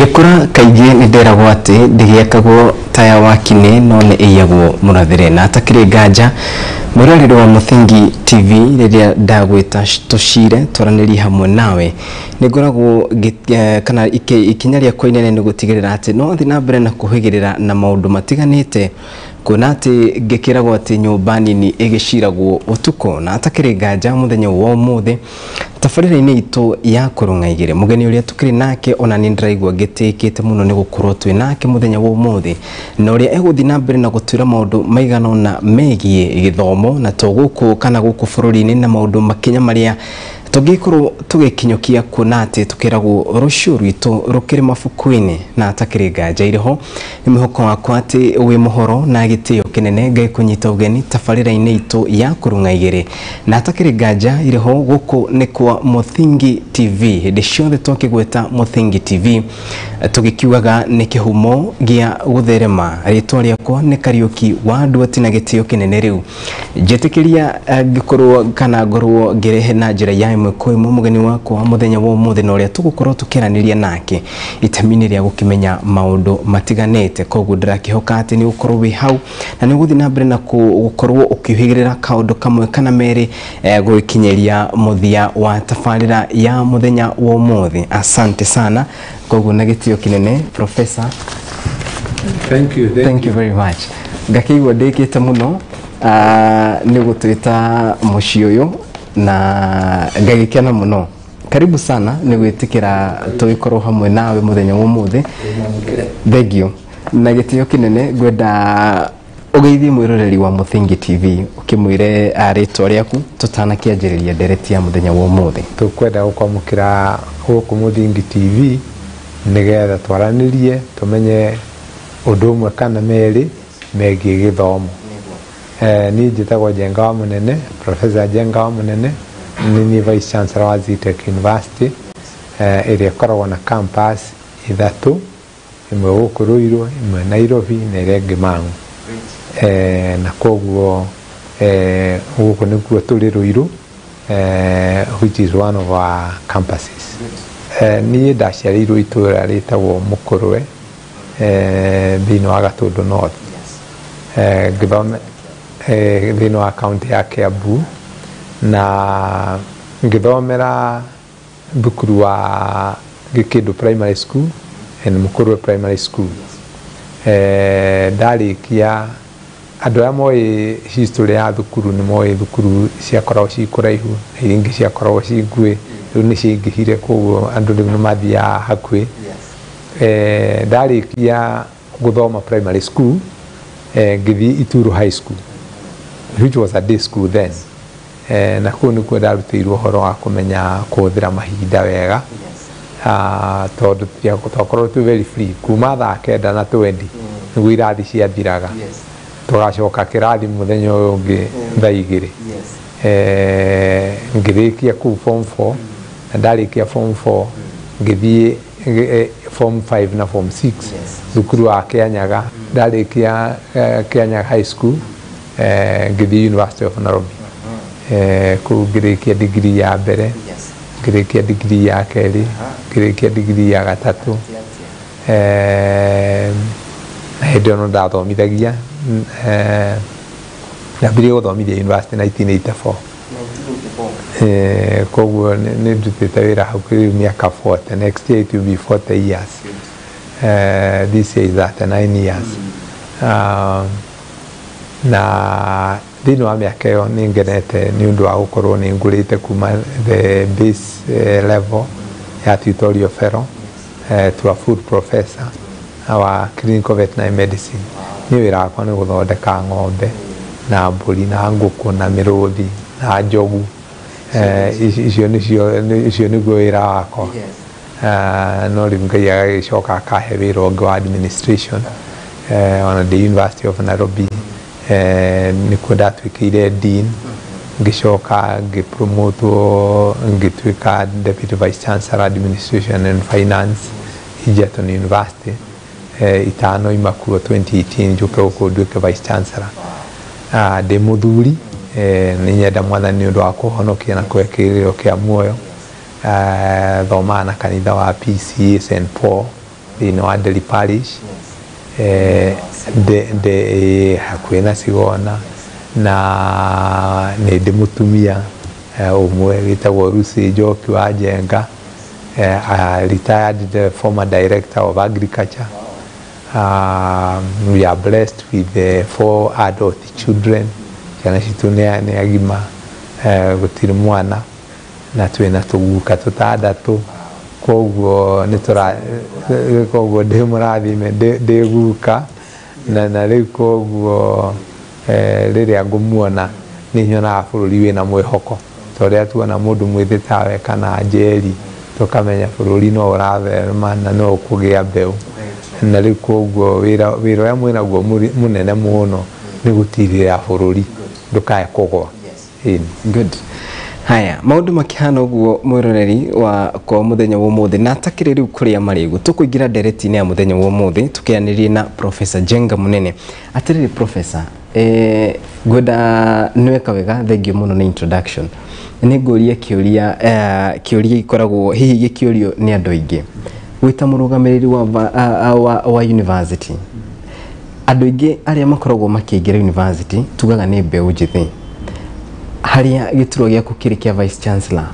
Ngĩkũra kaingĩ nĩ nderagwo atĩ ndĩgĩakagwo taya wa kinĩ no nĩ ĩiyagwo mũrathĩre, na atakĩrĩ nganja mwĩroreri wa Mũthingi TV, rĩrĩa ndagwĩta tũcire twaranĩrie hamwe nawe, nĩ ngoragwo kana ikinya rĩakwa inene nĩ gũtigĩrĩra atĩ no thiĩ na mbere na kũhĩgĩrĩra na maũndũ matiganĩte, kuona atĩ ngĩkĩragwo atĩ nyũmba nini ĩgĩciragwo ũtukũ. Na atakĩrĩ nganja mũthenya wa ũmũthĩ tabarĩra-inĩ itũ ya kũrũng'a igĩrĩ, mũgeni ũrĩa tũkĩrĩ nake ona nĩ ndĩraigua ngĩtĩkĩte mũno nĩ gũkorwo twĩ nake mũthenya wa ũmũthĩ, na ũrĩa egũthiĩ na mbere na gũtwĩra maũndũ maigana ũna megiĩ gĩthomo, na to gũkũ kana gũkũ bũrũri-inĩ, na maũndũ makinya marĩa tũngĩkorwo tũgĩkinyũkia, kuona atĩ tũkĩragwo rũciũ rwitũ rũkĩrĩ mabuku-inĩ. Na atakĩrĩ nganja irĩ ho, nĩ mwĩhoko wakwa atĩ wĩ mũhoro na gĩtĩo kĩnene Ngai kũnyita ũgeni tabarĩra-inĩ itũ ya kũrũng'a igĩrĩ. Na atakĩrĩ nganja irĩ ho, gũkũ nĩ kwa Mũthingi TV. Hĩndĩ ciothe twakĩgweta Mũthingi TV tũgĩkiugaga nĩ kĩhumo gĩa gũtherema. Rĩtwa rĩakwa nĩ Kariũki wa Nduati, na gĩtĩo kĩnene rĩu njĩtĩkĩria ngĩkorwo kana ngorwo ngĩrehe na njĩra ya ĩmwe kwa ĩmwe mũgeni wakwa mũthenya wa ũmũthĩ, na ũrĩa tũgũkorwo tũkĩaranĩria nake itemi-inĩ rĩa gũkĩmenya maũndũ matiganĩte. Koguo ndĩrakĩhoka atĩ nĩ ũgũkorwo wĩ hau na nĩ ũgũthiĩ na mbere na gũkorwo ũkĩhĩgĩrĩra kaũndũ kamwe kana merĩ gũgĩkinyĩria mũthia wa tabarĩra ya mũthenya wa ũmũthĩ. Asante sana. Koguo na gĩtĩo kĩnene, Professor. Thank you. Thank, thank you very much. Ngakĩigua ndĩkĩte mũno nĩ gũtwĩta mũciĩ ũyũ na ngagĩkena mũno. Karibu sana nĩ gwĩtĩkĩra tũgĩkorwo hamwe nawe mũthenya wa ũmũthĩ. Thank you. Na gĩtĩo kĩnene ngwenda ũgeithie mwĩroreri wa Mũthingi TV, ũkĩmwĩre rĩtwa rĩaku tũtanakĩanjĩrĩria ndereti ya mũthenya wa ũmũthĩ. Tũkwenda gũkwamũkĩra gũkũ Mũthingi TV nĩgetha twaranĩrie, tũmenye ũndũ ũmwe kana merĩ megiĩ gĩthomo. Niĩ njĩtagwo Njenga wa Mũnene, Professor Njenga wa Mũnene, nĩ niĩ Vice Chancellor wa Zetech University, ĩrĩa ĩkoragwo na campus ithatũ, ĩmwe gũkũ Ruiru, ĩmwe Nairobi na ĩrĩa ĩngĩ Mang'u. Na koguo gũkũ nĩkuo tũrĩ Ruiru, which is one of our campuses. Niĩ ndaciarĩirwo itũũra rĩtagwo Mũkũrwe, thĩinĩ wa Gatũndũ North, ngĩthome thĩinĩ wa kaunti ya Kiambu, na ngĩthomera thukuru wa Gĩkĩndũ Primary School and Mũkũrwe Primary School. Ndarĩkia, andũ arĩa moĩ history ya thukuru nĩ moĩ thukuru ciakoragwo ci kũraihu na iria ingĩ ciakoragwo ci nguhĩ. Rĩu nĩ ciaingĩhire, koguo andũ rĩu nĩ mathiaga hakuhĩ. Ndarĩkia gũthoma primary school, ngĩthiĩ Ituru High School, which was a day school then. Na kũu nĩkuo ndarutĩirwo ũhoro wa kũmenya kũhũthĩra mahinda wega, tondũ twakorwo twĩ very free kuma thaa 9 na 20 nĩguo irathi ciathiraga, tũgacoka kĩrathi mũthenya ũyũ ũngĩ thaa 2. Ngĩrĩkia kũu form 4, na ndarĩkia form 4 ngĩthiĩ form 5 na form 6 thukuru wa Kĩanyaga. Ndarĩkia Kĩanyaga High School, ngĩthiĩ University of Nairobi. Kũu ngĩrĩkia degree ya mbere, ngĩrĩkia degree ya kerĩ, ngĩrĩkia degree ya gatatũ. Na hĩndĩ ĩyo no ndathomithagia. Ndambirie gũthomithia university 1984. Koguo nĩ ndutĩte wĩra hakuhĩ rĩu mĩaka 40. Next year it will be 40 years. This year is 39 years. Na thĩinĩ wa mĩaka ĩyo nĩ ngenete nĩ ũndũ wa gũkorwo nĩ ngũrĩte kuma the base level ya tutorial fellow to a full professor wa clinical veterinary medicine. Niĩ wĩra wakwa nĩ gũthondeka ng'ombe na mbũri na ngũkũ na mĩrũthi na njogu. Icio nĩcio, icio nĩguo wĩra wakwa. No rĩu Ngai agagĩcoka akahe wĩra ũngĩ wa administration. Ona ndĩ University of Nairobi, nĩkuo ndatuĩkĩire dean, ngĩcoka ngĩpromotwo ngĩtuĩka deputy vice chancellor, administration and finance, Egerton University. Itano ima kuo 2018 njuke gũkũ nduĩke vice chancellor. Ndĩ mũthuri, nĩ nyenda Mwathani nĩ ũndũ wa kũhonokia na kũhe kĩrĩro kĩa muoyo. Thomaga na kanitha wa PCA St Paul. Thĩinĩ wa Delhi Parish, ndĩ hakuhĩ na Sigona, na nĩ ndĩ mũtumia ũmwe wĩtagwo Lucy Njoki wa Njenga, a retired the former director of agriculture. We are blessed with four adult children. Ciana citũ nĩ agima, gũtirĩ mwana, na twĩna tũguka tũtandatũ, koguo nĩ tũra koguo ndĩ mũrathime, ndĩ guka, na rĩu koguo rĩrĩa ngũmuona nĩ nyonaga bũrũri wĩna mwĩhoko, ta ũrĩa tuona mũndũ mwĩthĩ tawe kana Njeri, tũkamenya bũrũri no ũratherema na no ũkũgĩa mbeũ. Na rĩu koguo wĩra ũrĩa mwĩnaguo mũnene mũno nĩ gũtirĩrĩra bũrũri ndũkae kũgwa. Ĩni. Good. Haya, maũndũ makĩhana ũguo, mwĩroreri wa kwa mũthenya wa ũmũthĩ, na atakĩrĩ rĩu kũrĩa marĩgu, tũkũingĩra ndereti-inĩ ya mũthenya wa ũmũthĩ tũkĩanĩrie na Professor Njenga Mũnene. Atĩrĩrĩ Professor, ngwenda nĩweka wega, thengiũ mũno nĩ introduction. Nĩ ngũrie kĩũria, kĩũria gĩkoragwo hihi gĩkĩũrio nĩ andũ aingĩ. Wĩta mũrũgamĩrĩri wa university, andũ aingĩ arĩa makoragwo makĩingĩra university tugaga nĩ mbeũ njĩthĩ. Harĩa gĩturwa gĩaku kĩrĩ kĩa vice chancellor,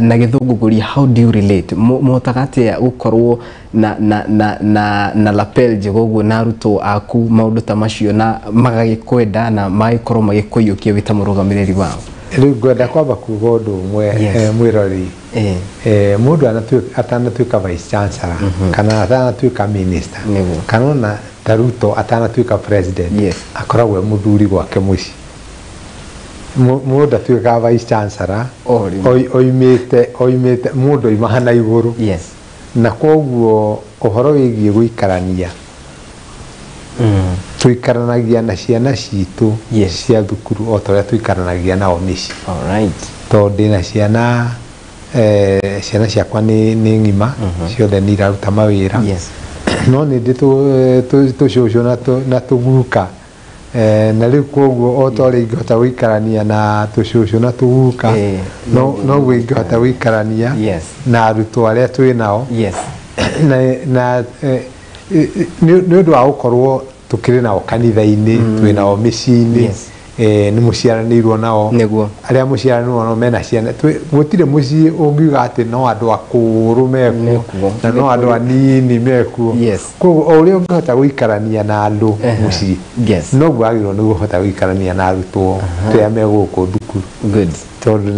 na gĩthũngũ ngũria, how do you relate? Mũhotaga atĩa gũkorwo na lapel njega ũguo na arutwo aku, maũndũ ta macio, na magagĩkwenda na magagĩkorwo magĩkũiyũkia wĩ ta mũrũgamĩrĩri wao? Rĩu ngwenda kwamba kuga ũndũ ũmwe, mwĩroreri. Mũndũ atanatuĩka vice chancellor kana atanatuĩka minister kana ona ta Ruto atanatuĩka president, akoragwo e mũthuri gwake mũciĩ. Mũndũ atuĩkaga vice chancellor O rĩmwe. oimĩte mũndũ oimaga na igũrũ, na koguo ũhoro wĩgiĩ gũikarania, tũikaranagia na ciana citũ cia thukuru o ta ũrĩa tũikaranagia nao mĩciĩ, tondũ ndĩna ciana, ciana ciakwa nĩ ng'ima ciothe, nĩ iraruta mawĩra, no nĩ ndĩ tũcũcũ na tũguka. Na rĩu koguo o ta ũrĩa ingĩhota gũikarania na tũcũcũ na tũguka, noguo ingĩhota gũikarania na arutwo arĩa twĩ nao, na nĩ ũndũ wa gũkorwo tũkĩrĩ nao kanitha-inĩ, twĩ nao mĩciĩ-inĩ, nĩ mũciaranĩirwo nao, arĩa mũciaranĩirwo nao mena ciana. Gũtirĩ mũciĩ ũngiuga atĩ no andũ akũrũ mekuo Mekuo. na no andũ anini mekuo. Koguo o ũrĩa ũngĩhota gũikarania na andũ mũciĩ, noguo wagĩrĩirwo nĩ kũhota gũikarania na arutwo rĩrĩa me gũkũ thukuru, tondũ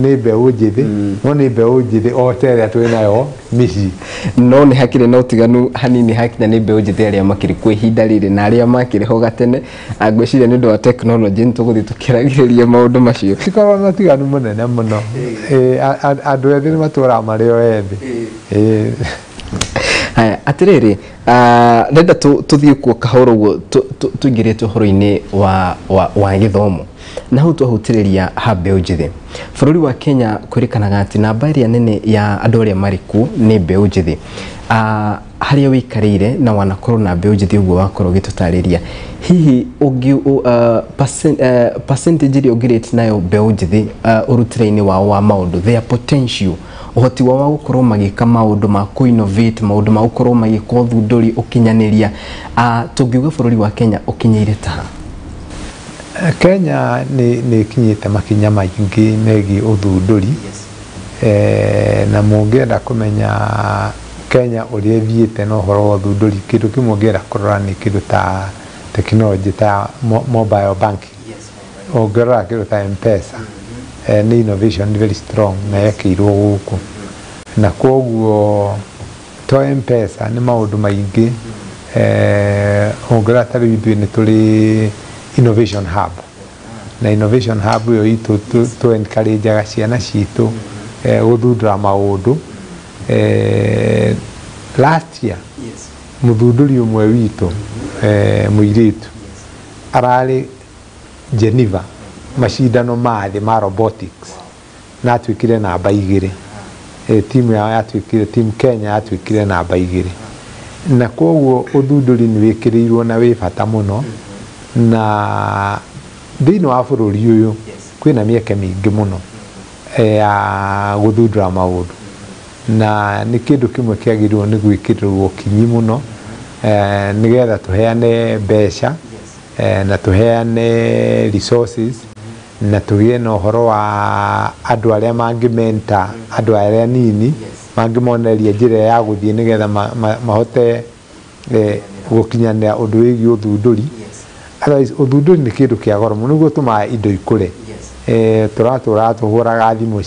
nĩ mbeũ njĩthĩ, no nĩ mbeũ njĩthĩ o ta ĩrĩa twĩ nayo mĩciĩ. No nĩ hakĩrĩ na ũtiganu hanini hakinya nĩ mbeũ njĩthĩ arĩa makĩrĩ kuo ihinda rĩrĩ na arĩa makĩrĩ ho gatene. Ngwĩciria nĩ ũndũ wa tekinoronjĩ nĩ tũgũthiĩ tũkĩragĩrĩria maũndũ macio. Cikorwo na ũtiganu mũnene mũno. Andũ ethĩ nĩ matũraga marĩ o ethĩ. Haya, atĩrĩrĩ, ndenda tũthiĩ kuo kahora ũguo tũingĩrĩte ũhoro-inĩ wa gĩthomo, na hau twahutĩrĩria ha mbeũ njĩthĩ. Bũrũri wa Kenya kwĩrĩkanaga atĩ namba ĩrĩa nene ya andũ arĩa marĩ kuo nĩ mbeũ njĩthĩ. Harĩa wĩikarĩire na wanakorwo na mbeũ njĩthĩ ũguo wakorwo ũgĩtũtarĩria, hihi percentage ĩrĩa ũngĩrate nayo mbeũ njĩthĩ, ũrutĩre-inĩ wao wa maũndũ, their potential, ũhoti wao wa gũkorwo magĩka maũndũ ma kũ-innovate, maũndũ ma gũkorwo magĩka ũthundũri, ũkinyanĩria, tũngiuga bũrũri wa Kenya ũkinyĩire ta? Kenya nĩ ĩkinyĩte makinya maingĩ megiĩ ũthundũri. Na mũngĩenda kũmenya Kenya ũrĩa ĩthiĩte na ũhoro wa ũthundũri, kĩndũ kĩmwe ũngĩenda kũrora nĩ kĩndũ ta tekinoronjĩ ta mobile banking. Ũngĩrora kĩndũ ta M-Pesa, nĩ innovation very strong na yekĩirwo gũkũ, na koguo to M-Pesa, nĩ maũndũ maingĩ. Ũngĩrora ta rĩu ithuĩ nĩ tũrĩ innovation hub, na innovation hub ĩyo itũ tũ encourage ciana citũ gũthundũra maũndũ. Last year mũthundũri ũmwe witũ, mũirĩtu, ararĩ Geneva macindano ma thĩ ma robotics na atuĩkire namba 2. Timu yao yatuĩkire, team Kenya yatuĩkire namba 2, na koguo ũthundũri nĩ wĩkĩrĩirwo na wĩ bata mũno. Na thĩinĩ wa bũrũri ũyũ kwĩna mĩeke mĩingĩ mũno ya gũthundũra maũndũ. Na nĩ kĩndũ kĩmwe kĩagĩrĩirwo nĩ gwĩkĩrĩrwo kinyi mũno, nĩgetha tũheane mbeca, na tũheane resources, na tũgĩe na ũhoro wa andũ arĩa mangĩmenta andũ arĩa nini, mangĩmonereria njĩra ya gũthiĩ nĩgetha mahote gũkinyanĩra ũndũ wĩgiĩ ũthundũri. Otherwise ũthundũri nĩ kĩndũ kĩa goro mũno, nĩguo ũtũmaga indo ikũre. Tũratũraga tũhũraga thimũ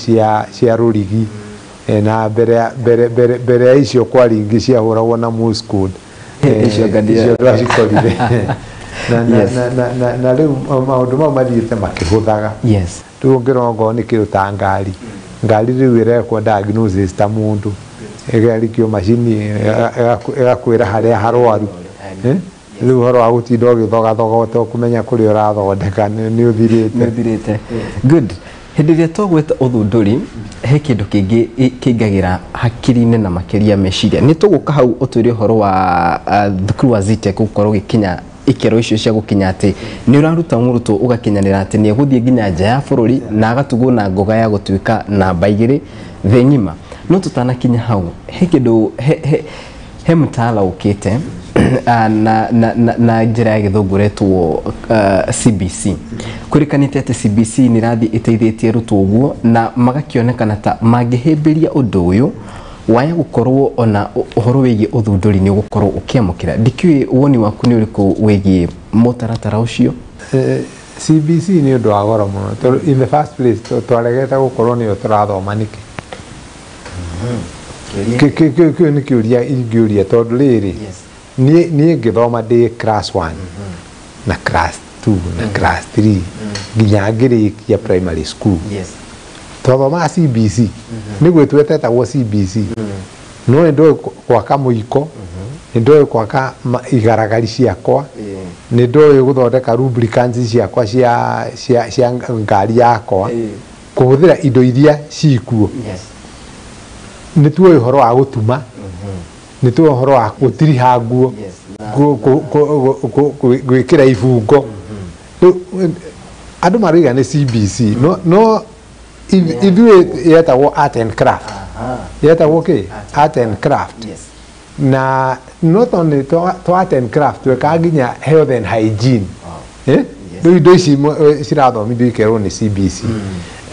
cia rũrigi, na mbere ya icio kwarĩ ingĩ ciahũragwo na Morse code. Icio Icio ndwacikorire. Na rĩu maũndũ mau mathiĩte makĩhũthaga. Rĩu ũngĩrora okorwo nĩ kĩndũ ta ngari, ngari rĩu ĩrekwo diagnosis ta mũndũ, ĩgarikio macini ĩgakwĩra harĩa harwaru. Rĩu ũhoro wa gũtinda ũgĩthogathoga ũtekũmenya kũrĩa ũrathondeka nĩ ũthirĩte. Nĩ ũthirĩte. Good. Hĩndĩ ĩrĩa twagweta ũthundũri, he kĩndũ kĩngĩ kĩingagĩra hakiri-inĩ na makĩria meciria. Nĩ tũgũka hau ũtwĩre ũhoro wa thukuru wa Zetech gũkorwo ũgĩkinya ikĩro icio cia gũkinya atĩ nĩ ũraruta mũrutwo ũgakinyanĩra atĩ nĩ egũthiĩ nginya nja ya bũrũri na agatugwo na ngoga ya gũtuĩka namba 2 thĩ ng'ima. No tũtanakinya hau, he kĩndũ he mtaala ũkĩte na njĩra ya gĩthũngũ ũretwo CBC. Kwĩrĩkanĩte atĩ CBC nĩ ĩrathiĩ ĩteithĩtie arutwo ũguo na magakĩonekana ta mangĩhĩmbĩria ũndũ ũyũ waya gũkorwo ona ũhoro wĩgiĩ ũthundũri nĩ ũgũkorwo ũkĩamũkĩra. Ndikĩũĩ woni waku nĩ ũrĩkũ wĩgiĩ mũtaratara ũcio? CBC nĩ ũndũ wa goro mũno tondũ in the first place twaregete gũkorwo nĩyo tũrathoma nĩkĩ? Kĩu nĩ kĩũria ingĩũria tondũ rĩrĩ, niĩ ngĩthoma ndĩ class 1 na class 2 na class 3 nginya ngĩrĩkia primary school. Twathomaga CBC, nĩguo twetagwo CBC. No nĩ ndoĩ gwaka mũiko, nĩ ndoĩ gwaka igaragari ciakwa, nĩ ndoĩ gũthondeka lubricants ciakwa cia ngari yakwa, kũhũthĩra indo iria cikuo. Nĩ tuoĩ ũhoro wa gũtuma, nĩ tuoĩ ũhoro wa gũtiriha nguo, gwĩkĩra ibungo. Rĩu andũ maroiga nĩ CBC, no ithuĩ yetagwo art and craft. Yetagwo kĩ? Art and craft. Na not only to art and craft, twekaga nginya health and hygiene. Rĩu indo ici cirathomithio ikerwo nĩ CBC.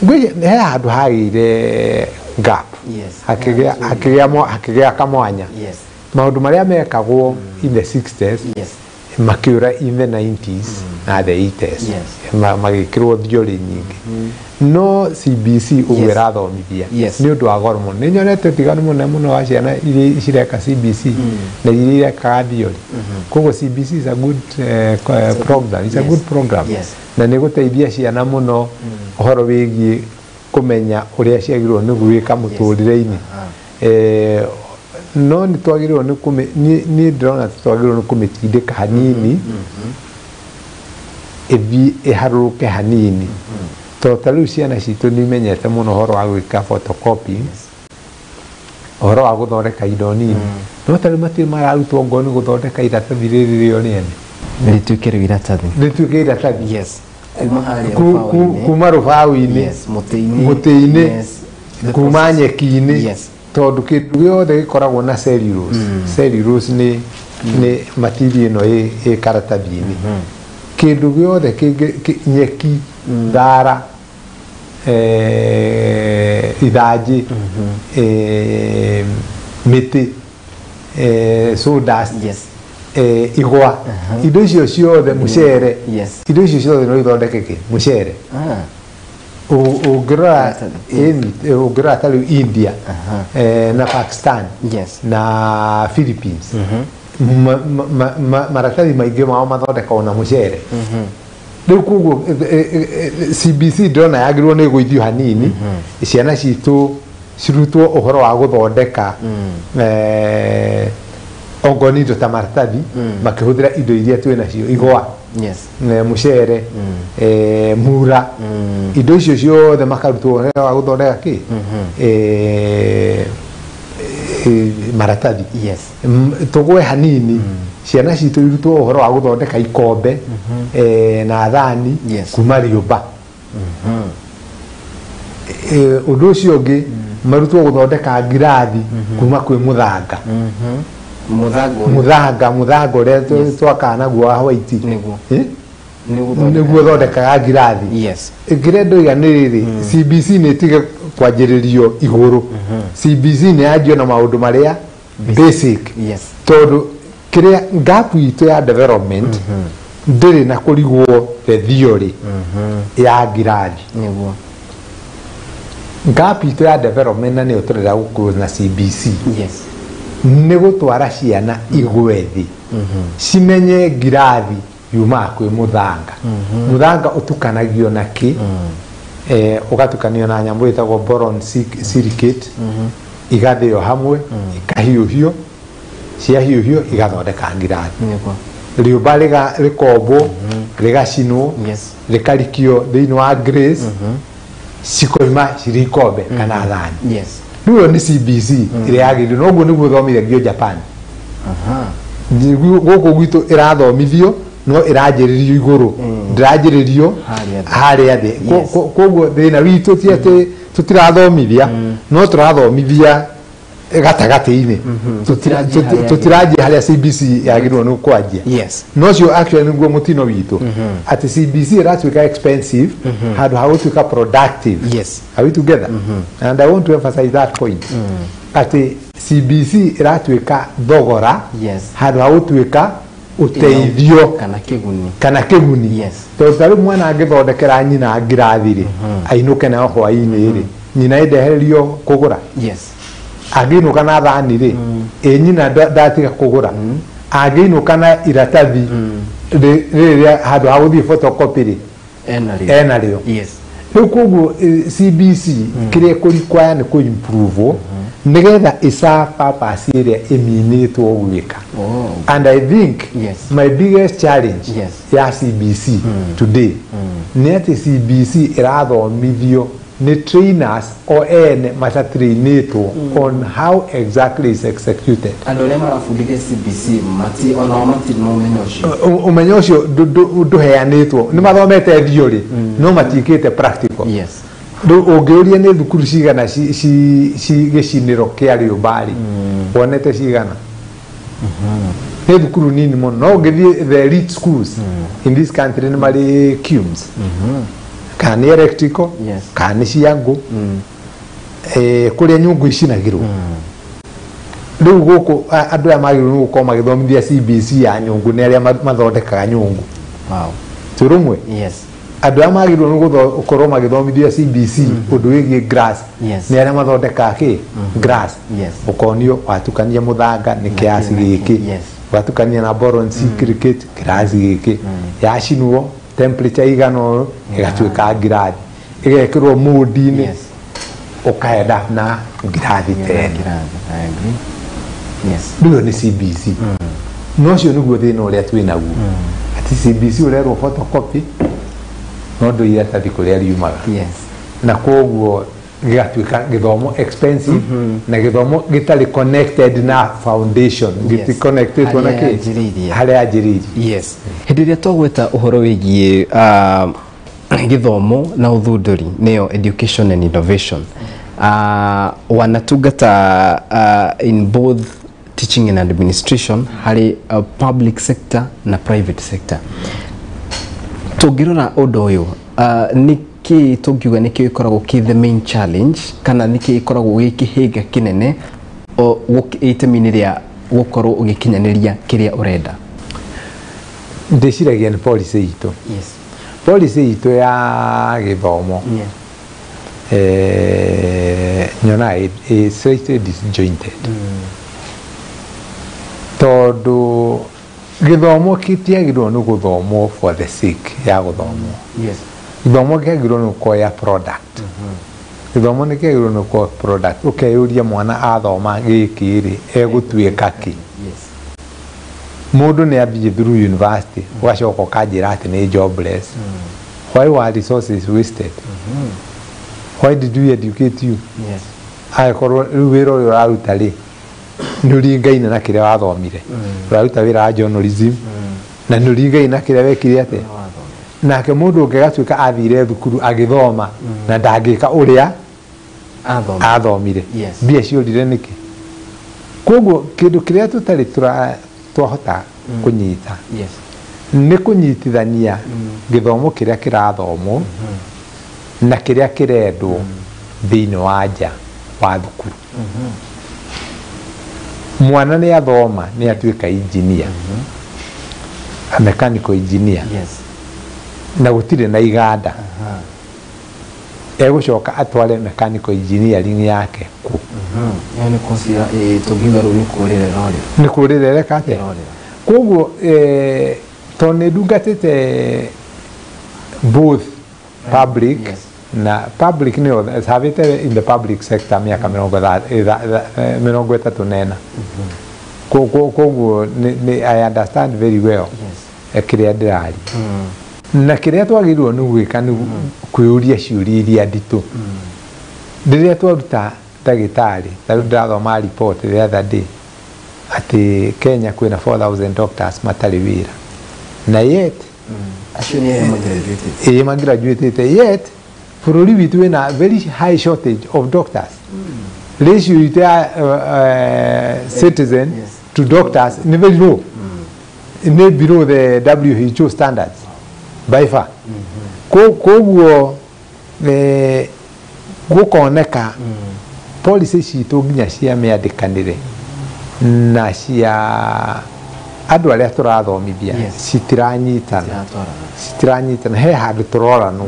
Ngwĩciria he handũ hagĩire gap. Hakĩgĩa kamwanya. Maũndũ marĩa mekagwo in the 60s makĩũra in the 90s na the 80s. Magĩkĩrwo theory nyingĩ. No CBC ũguo ĩrathomithia nĩ ũndũ wa goro mũno. Nĩ nyonete ũtiganu mũnene mũno wa ciana iria cireka CBC na iria irekaga theory. Koguo CBC is a good program. It's a good program. Na nĩ gũteithia ciana mũno ũhoro wĩgiĩ kũmenya ũrĩa ciagĩrĩirwo nĩ gwĩka mũtũrĩre-inĩ. No nĩ twagĩrĩirwo nĩ niĩ ndĩrona twagĩrĩirwo nĩ kũmĩtindĩka hanini, ĩthiĩ ĩharũrũke hanini. Tondũ ta rĩu ciana citũ nĩ imenyete mũno ũhoro wa gwĩka photocopy, ũhoro wa gũthondeka indo nini. No ta rĩu matirĩ mararutwo ngoro nĩ gũthondeka iratathi rĩrĩ rĩo rĩene. Rĩtuĩke rĩu iratathi. Rĩtuĩke iratathi. Kuma harĩa rũbaũ-inĩ. Kuma rũbaũ-inĩ. Mũtĩ-inĩ. Kuma nyeki-inĩ. Tondũ kĩndũ gĩothe gĩkoragwo na cellulose. Cellulose nĩ material ĩno ĩ karatathi-inĩ. Kĩndũ gĩothe kĩngĩ, nyeki, thara, ithanjĩ, mĩtĩ, sawdust, igwa, indo icio ciothe, mũcere, indo icio ciothe no ithondeke kĩ? Mũcere. Ũngĩrora ũngĩrora ta rĩu India, na Pakistan, na Philippines, maratathi maingĩ mao mathondekagwo na mũcere. Rĩu koguo CBC ndĩrona yagĩrĩirwo nĩ gũithio hanini, ciana citũ cirutwo ũhoro wa gũthondeka ongorwo nĩ indo ta maratathi, makĩhũthĩra indo iria twĩ nacio, igwa, mũcere, mura, indo icio ciothe makarutwo ũhoro wa gũthondeka kĩ? Maratathi. Tũgwe hanini, ciana citũ irutwo ũhoro wa gũthondeka ikombe, na thani, kuma rĩũmba. Ũndũ ũcio ũngĩ, Marutwo gũthondeka ngirathi kuma kwĩ mũthanga. Mũthanga mũthanga ũrĩa twakaga naguo wa white. Nĩguo. Eh? Nĩguo ũthondekaga ngirathi. Kĩrĩa ndoiga nĩ rĩrĩ, CBC nĩ ĩtige kwanjĩrĩrio igũrũ. CBC nĩ yanjio na maũndũ marĩa basic. Tondũ kĩrĩa gap itũ ya development ndĩrĩ na kũrigwo the theory ya ngirathi. Gap itũ ya development na nĩyo tũrenda gũclose na CBC. Nĩ gũtwara ciana igwe thĩ, cimenye ngirathi yumaga kwĩ mũthanga. Mũthanga ũtukanagio na kĩ? Ũgatukanio na nyamũ ĩtagwo boron silicate, igathĩo hamwe, ikahiũhio, ciahiũhio igathondeka ngirathi. Rĩũmba rĩkombwo, rĩgacinwo, rĩkarikio thĩinĩ wa glaze, cikoima cirĩ ikombe kana thani. Rĩu ĩyo nĩ CBC ĩrĩa yagĩrĩirwo, noguo nĩguo ĩthomithagio Japan. Gũkũ gwitũ ĩrathomithio no ĩranjĩrĩrio igũrũ, ndĩranjĩrĩrio harĩa thĩ. Harĩa thĩ. Koguo thĩna witũ ti atĩ tũtirathomithia, no tũrathomithia gatagatĩ-inĩ. Tũtiranjia harĩa Tũtiranjia harĩa CBC yagĩrĩirwo nĩ kwanjia. No cio actually nĩguo mũtino witũ, atĩ CBC ĩratuĩka expensive handũ ha gũtuĩka productive. Are we together? And I want to emphasize that point, atĩ CBC ĩratuĩka thogora handũ ha gũtuĩka ũteithio kana kĩguni. Kana kĩguni. Tondũ ta rĩu mwana angĩthondekera nyina ngirathi rĩ, ainũke nayo hwaĩ-inĩ rĩ, nyina ĩndehererio kũgũra. Angĩinũka na thani rĩ, ĩ nyina ndatiga kũgũra. Angĩinũka na iratathi rĩrĩa handũ ha gũthiĩ photocopy rĩ, ena rĩo. Ena rĩo. Rĩu koguo CBC kĩrĩa ĩkũrequire nĩ kũ-improve nĩgetha ĩserve purpose ĩrĩa ĩminĩtwo gwĩka. And I think my biggest challenge ya CBC today nĩ atĩ CBC ĩrathomithio nĩ trainers o ene matatrainĩtwo on how exactly is executed. Andũ arĩa marabundithia CBC mati onao matirĩ na ũmenyo ũcio. Ũmenyo ũcio ndũheanĩtwo. Nĩ mathomete theory no matiĩkĩte practical. Rĩu ũngĩũria nĩ thukuru cigana ci gĩcinĩro kĩa rĩũmba rĩ, wonete cigana? Nĩ thukuru nini mũno. No ũngĩthiĩ the elite schools in this country nĩ marĩ kilns, kana nĩ electrical, kana nĩ cia ngũ, kũrĩa nyũngũ icinagĩrwo. Rĩu gũkũ andũ aya magĩrĩirwo nĩ gũkorwo magĩthomithia CBC ya nyũngũ nĩ arĩa mathondekaga nyũngũ. Twĩ rũmwe? Yes. Andũ arĩa magĩrĩirwo nĩ gũkorwo magĩthomithia CBC ũndũ wĩgiĩ glass nĩ arĩa mathondekaga kĩ glass. Ũkonio watukania mũthanga nĩ kĩasi gĩkĩ, watukania na boron silicate kĩraci gĩkĩ, yacinwo temperature igana ũũ ĩgatuĩka ngirathi, ĩgekĩrwo mold-inĩ, ũkaenda na ngirathi tene. Ngirathi. I agree. Yes. Rĩu ĩyo nĩ CBC. No ũcio nĩguo thĩna ũrĩa twĩ naguo, atĩ CBC ũrerwo photocopy no ndũ iratathi kũrĩa riumaga. Na koguo gĩgatuĩka gĩthomo expensive na gĩthomo gĩtarĩ connected na foundation, gĩticonnectĩtwo na harĩa kĩ yanjĩrĩirie. Harĩa yanjĩrĩirie. Yes. Hĩndĩ ĩrĩa twagweta ũhoro wĩgiĩ gĩthomo na ũthundũri, nĩyo education and innovation, wanatungata in both teaching and administration harĩ public sector na private sector. Tũngĩrora ũndũ ũyũ, nĩkĩ tũngiuga nĩkĩo ĩkoragwo kĩ the main challenge, kana nĩkĩ ĩkoragwo gĩ kĩhĩnga kĩnene itemi-inĩ rĩa gũkorwo ũgĩkinyanĩria kĩrĩa ũrenda? Ndĩciragia nĩ policy itũ. Policy itũ ya gĩthomo, nyonaga ĩ slightly disjointed, tondũ gĩthomo gĩtiagĩrĩirwo nĩ gũthomwo for the sake ya gũthomwo. Gĩthomo kĩagĩrĩirwo nĩ gũkorwo ya product. Gĩthomo nĩ kĩagĩrĩirwo nĩ gũkorwo product. Ũkeyũria mwana athoma gĩkĩ rĩ, egũtuĩka kĩ? Mũndũ nĩ athiĩ through university, ũgacoka ũkanjĩra atĩ nĩ jobless. Why were resources wasted? Why did we educate you angĩkorwo rĩu wĩra ũyũ ũraruta rĩ nĩ ũringaine na kĩrĩa wathomire? Ũraruta wĩra wa journalism na nĩ ũringaine na kĩrĩa wekire atĩa? Nake mũndũ ũngĩ agatuĩka athire thukuru agĩthoma na ndangĩka ũrĩa Athomire. Mbia ciũrire nĩkĩ? Koguo kĩndũ kĩrĩa tũtarĩ twahota kũnyita nĩ kũnyitithania gĩthomo kĩrĩa kĩrathomwo na kĩrĩa kĩrendwo thĩinĩ wa nja wa thukuru. Mwana nĩ athoma nĩ atuĩka engineer, a mechanical engineer, na gũtirĩ na iganda, egũcoka atware mechanical engineering yake kũ? Ĩyo nĩ course ya tũngiuga rĩu nĩ kũrĩra ĩrorĩra. Nĩ kũrĩra ĩreka atĩa? Ĩrorĩra. Koguo tondũ nĩ ndungatĩte both public na public, nĩyo servĩte in the public sector mĩaka 34. Koguo I understand very well kĩrĩa ndĩraria na kĩrĩa twagĩrĩirwo nĩ gwĩka nĩ kwĩyũria ciũria iria nditũ rĩrĩa twaruta ndagĩtarĩ. Ta rĩu ndĩrathoma report the other day atĩ Kenya kwĩna 4000 doctors matarĩ wĩra, na yet Acio nĩ arĩa magraduated. Ĩĩ, magraduatĩte, yet bũrũri witũ wĩna very high shortage of doctors. Ratio itũ ya citizen to doctors nĩ very low, nĩ below the WHO standards by far. Koguo gũkoneka policy citũ nginya cia mĩandĩkanĩre na cia andũ arĩa tũrathomithia citiranyitana. Ciratwarana. Citiranyitana. He handũ tũroranwo,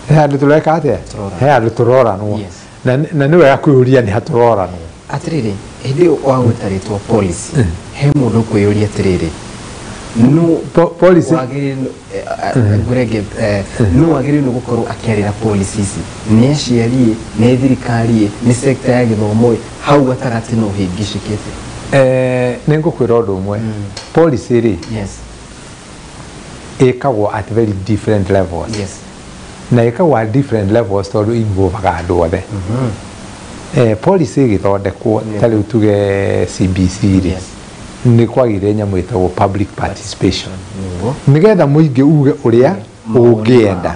he handũ tũreka atĩa? Tũroranwo. He handũ tũroranwo. Na nĩ wega kwĩyũria nĩ ha tũroranwo. Atĩrĩrĩ, hĩndĩ ĩyo wagweta rĩtwa policy, he mũndũ ũkwĩyũria atĩrĩrĩ, no Policy wagĩrĩirwo ngũrenge, no wagĩrĩirwo nĩ gũkorwo akĩarĩra policy ici nĩ aciari, nĩ thirikari, nĩ sector ya gĩthomo? Hau gatagatĩ no hĩngĩcĩkĩte? Nĩ ngũkwĩra ũndũ ũmwe. Policy rĩ, ĩkagwo at very different levels, na ĩkagwo at different levels tondũ involvaga andũ othe. Policy ĩgĩthondekwo, ta rĩu tuge CBC rĩ, nĩ kwagĩire nyamũ ĩtagwo public participation, nĩgetha mũingĩ uge ũrĩa ũngĩenda.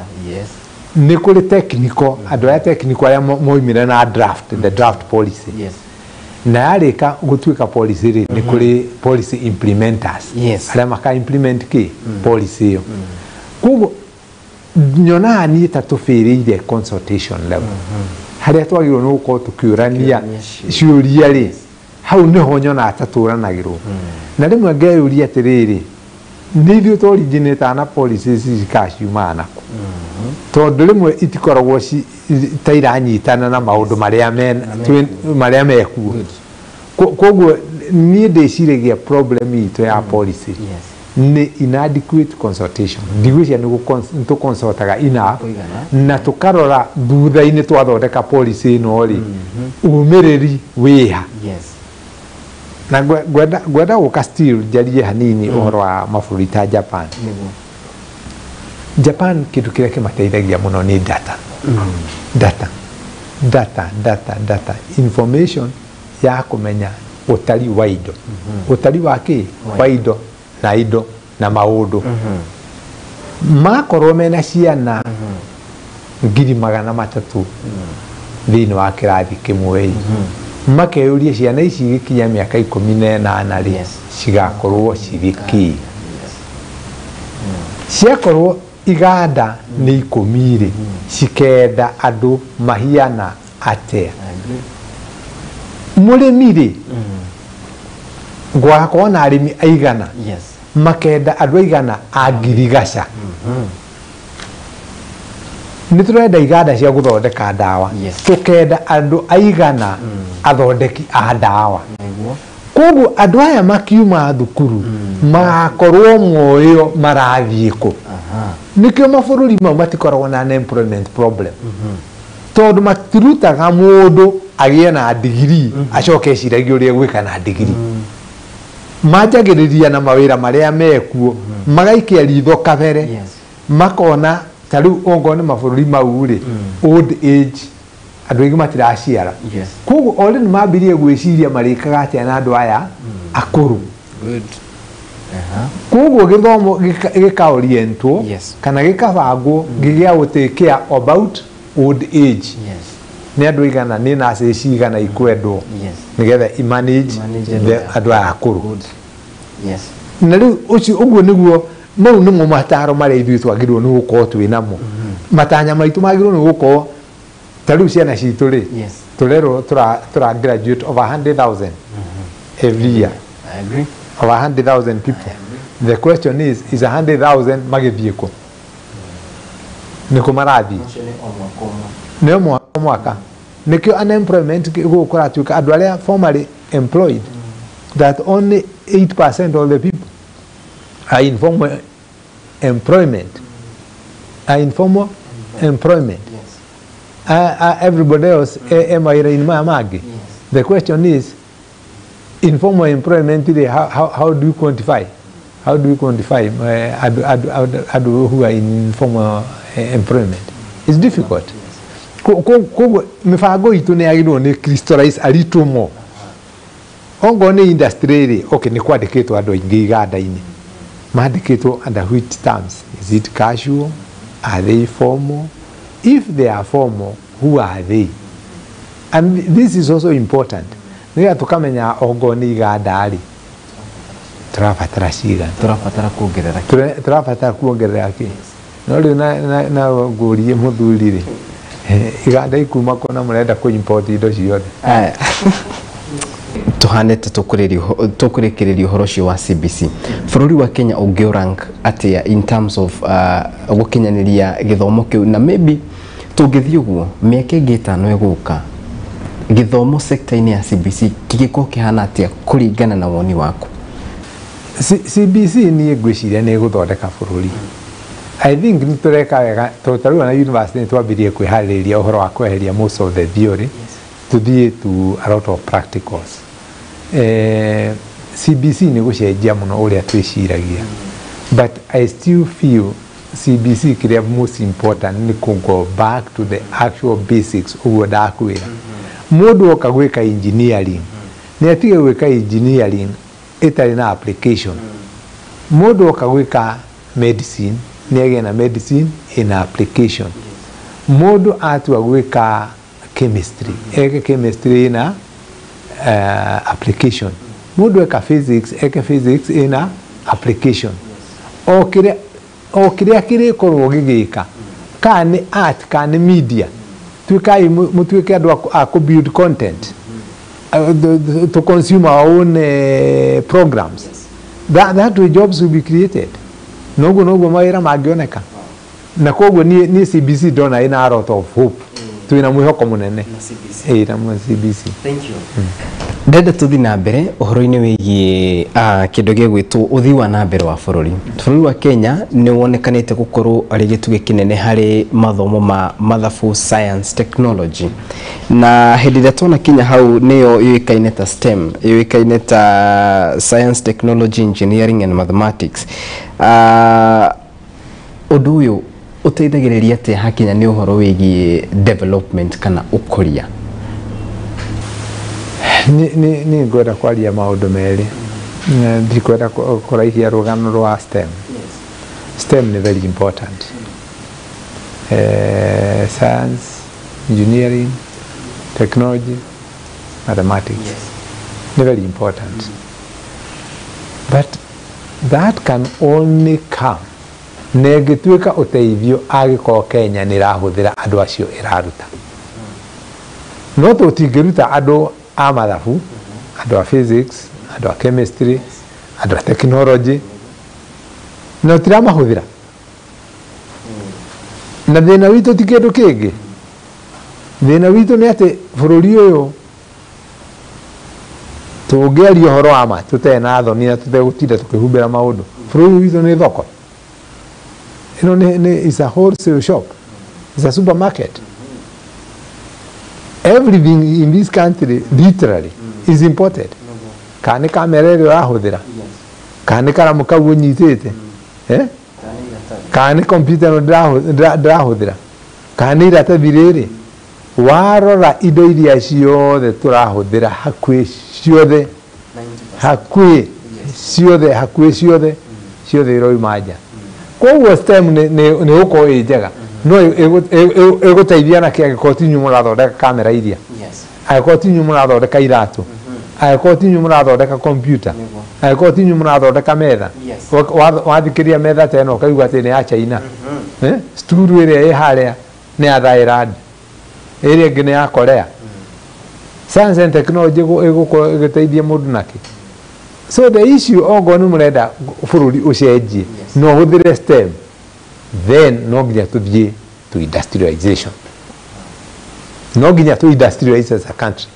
Nĩ kũrĩ technical, andũ arĩa technical arĩa moimire na draft, the draft policy. Na yarĩka gũtuĩka policy rĩ, nĩ kũrĩ policy implementers, arĩa maka implement kĩ policy ĩyo. Koguo nyonaga niĩ ta tũbĩrĩire consultation level, harĩa twagĩrĩirwo nĩ gũkorwo tũkĩũrania Tũkĩũrania. Ciũria rĩ, hau nĩho nyonaga ta tũranagĩrwo. Na rĩmwe ngeyũria atĩrĩrĩ, nĩ ithuĩ tũoriginĩtaga na policy ici cikaciumaga nakũ? Tondũ rĩmwe itikoragwo ta iranyitana na maũndũ marĩa marĩa mekuo. Koguo niĩ ndĩciragia problem itũ ya policy nĩ inadequate consultation. Ndigwĩciria nĩ tũconsultaga enough Kũigana. na tũkarora thutha-inĩ twathondeka policy ĩno rĩ, umĩrĩri wĩha. Na ngwenda gũka still njarie hanini ũhoro wa mabũrũri ta Japan. Japan, kĩndũ kĩrĩa kĩmateithagia mũno nĩ data, data, data, data, data, information ya kũmenya ũtari wa indo, ũtari wa kĩ, wa indo na indo na maũndũ. Makorwo mena ciana 300,000 thĩinĩ wa kĩrathi kĩmwe ĩ, makeyũria ciana ici igĩkinya mĩaka 18 rĩ, cigakorwo cirĩ kĩ? Ciakorwo iganda nĩ 10 rĩ, cikenda andũ mahiana atĩa? I agree. Mũrĩmi rĩ, gwakorwo na arĩmi aigana, makenda andũ aigana a ngirigaca? Nĩ tũrenda iganda cia gũthondeka ndawa, tũkenda andũ aigana athondeki a ndawa? Koguo andũ aya makiuma thukuru magakorwo moĩo marathiĩ kũ. Nĩkĩo mabũrũri mau matikoragwo na unemployment problem, tondũ matirutaga mũndũ agĩe na ndigiri acoke eciragie ũrĩa egwĩka na ndigiri. Manjagĩrĩria na mawĩra marĩa mekuo, magaikia ritho kabere, makona ta rĩu ongorwo nĩ mabũrũri mau rĩ, old age, andũ aingĩ matiraciara. Koguo already nĩ mambirie gwĩciria marĩkaga atĩa na andũ aya akũrũ. Good. Koguo gĩthomo gĩkaorientwo kana gĩkabangwo gĩgĩa gũ take care about old age. Nĩ andũ aigana, nĩ nurses cigana ikwendwo nĩgetha imanage andũ aya akũrũ. Na rĩu ũcio ũguo nĩguo mau nĩmo mataro marĩa ithuĩ twagĩrĩirwo nĩ gũkorwo twĩ namo. Matanya maitũ magĩrĩirwo nĩ gũkorwo ta rĩu ciana citũ rĩ, tũrerwo tũra graduate over 100,000 every year. I agree. Over 100,000 people. The question is 100,000 magĩthiĩ kũ? Nĩ kũ marathiĩ? Nĩ o mwaka. Nĩkĩo unemployment gũkũ kũratuĩka andũ arĩa formerly employed, that only 8% of the people are in formal employment. Are in formal employment. Everybody else mawĩra-inĩ maya mangĩ. The question is, informal employment, how do you quantify? How do you quantify andũ who are in informal employment? It's difficult. Koguo mĩbango itũ nĩ yagĩrĩirwo nĩ crystallize a little more. Ongorwo nĩ industry rĩ, okay, nĩ kwandĩkĩtwo andũ aingĩ iganda-inĩ. Mandĩkĩtwo under which terms? Is it casual? Are they formal? If they are formal, who are they? And this is also important. Nĩgetha tũkamenya ongorwo nĩ iganda rĩ, tũrabatara cigana, tũrabatara kuongerera kĩ, tũrabatara kuongerera kĩ. No rĩu na ngũrie mũthuri rĩ, iganda ikuma kũ na mũrenda kũ import indo ciothe? Tuhanete tũkũrĩkĩrĩria ũhoro ũcio wa CBC. Bũrũri wa Kenya ũngĩ rank atĩa in terms of gũkinyanĩria gĩthomo kĩu, na maybe tũngĩthiĩ ũguo mĩaka ĩngĩ 5 ĩgũka gĩthomo sector-inĩ ya CBC kĩngĩkorwo kĩhana atĩa kũringana na woni waku? CBC niĩ ngwĩciria nĩ ĩgũthondeka bũrũri. I think nĩ tũreka wega tondũ ta rĩu ona university nĩ twambirie kwĩharĩrĩria ũhoro wa kweheria most of the theory, tũthiĩ to a lot of practicals. CBC nĩ gũcenjia mũno ũrĩa twĩciragia, but I still feel CBC kĩrĩa most important nĩ kũ go back to the actual basics. Ũguo ndakwĩra, mũndũ oka gwĩka engineering nĩ atige gwĩka engineering ĩtarĩ na application. Mũndũ oka gwĩka medicine nĩ agĩe na medicine ina application. Mũndũ atua gwĩka chemistry eke chemistry ina application. Mũndũ eka physics eke physics ina application. O kĩrĩa kĩrĩkorwo gĩgĩka, kana nĩ art kana nĩ media, tuĩkai mũtuĩke andũ a kũ build content, to consume our own programs. That way jobs will be created. Noguo noguo mawĩra mangĩoneka. Na koguo niĩ CBC ndona ĩna a lot of hope. Twĩna mwĩhoko mũnene na CBC. Thank you. Ndenda tũthiĩ na mbere ũhoro-inĩ wĩgiĩ kĩndũ gĩgwĩtwo ũthii wa na mbere wa bũrũri. Bũrũri wa Kenya nĩ wonekanĩte gũkorwo arĩ gĩtugĩ kĩnene harĩ mathomo ma mathabu, science, technology, na hĩndĩ ĩrĩa tuona kinya hau nĩyo yũĩkaine ta STEM, yũĩkaine ta science, technology, engineering and mathematics. Ũndũ ũyũ ũteithagĩrĩria atĩa hakinya nĩ ũhoro wĩgiĩ development kana ũkũria? Nĩ ngwenda kwaria maũndũ merĩ. Ndikwenda kũraihia rũgano rwa STEM. STEM nĩ very important. Science, engineering, technology, mathematics. Nĩ very important. But that can only come na ĩngĩtuĩka ũteithio angĩkorwo Kenya nĩ ĩrahũthĩra andũ acio ĩraruta. No tũtingĩruta andũ a mathabu, andũ a physics, andũ a chemistry, andũ a technology, na tũtiramahũthĩra. Na thĩna witũ ti kĩndũ kĩngĩ. Thĩna witũ nĩ atĩ bũrũri ũyũ tũngĩaria ũhoro wa ma tũtarĩ na thoni na tũtegũtinda tũkĩhumbĩra maũndũ, bũrũri witũ nĩ thoko. Ĩno nĩ is a wholesale shop. It's a supermarket. Everything in this country literally is imported. Kana nĩ kamera ĩrĩa ũrahũthĩra, kana nĩ karamu kau ũnyitĩte, kana nĩ computer ĩno ndĩrahũthĩra, kana nĩ iratathi rĩrĩ. Warora indo iria ciothe tũrahũthĩra hakuhĩ ciothe, hakuhĩ ciothe, hakuhĩ ciothe, ciothe iroima nja. Koguo STEM nĩ gũkorwo ĩ njega, No ĩgũteithia na kĩ angĩkorwo ti inyuĩ mũrathondeka kamera iria, angĩkorwo ti inyuĩ mũrathondeka iratũ, angĩkorwo ti inyuĩ mũrathondeka computer, angĩkorwo ti inyuĩ mũrathondeka metha? Wathikĩria metha ta ĩno ũkaigua atĩ nĩ ya China. Sturu ĩrĩa ĩ harĩa nĩ ya Thailand, ĩrĩa ĩngĩ nĩ ya Korea. Science and technology ĩgũkorwo ĩgĩteithia mũndũ nakĩ? So the issue, ongorwo nĩ mũrenda bũrũri ũcenjie na ũhũthĩre STEM, then no nginya tũthiĩ to industrialization, no nginya tũ industrialize as a country.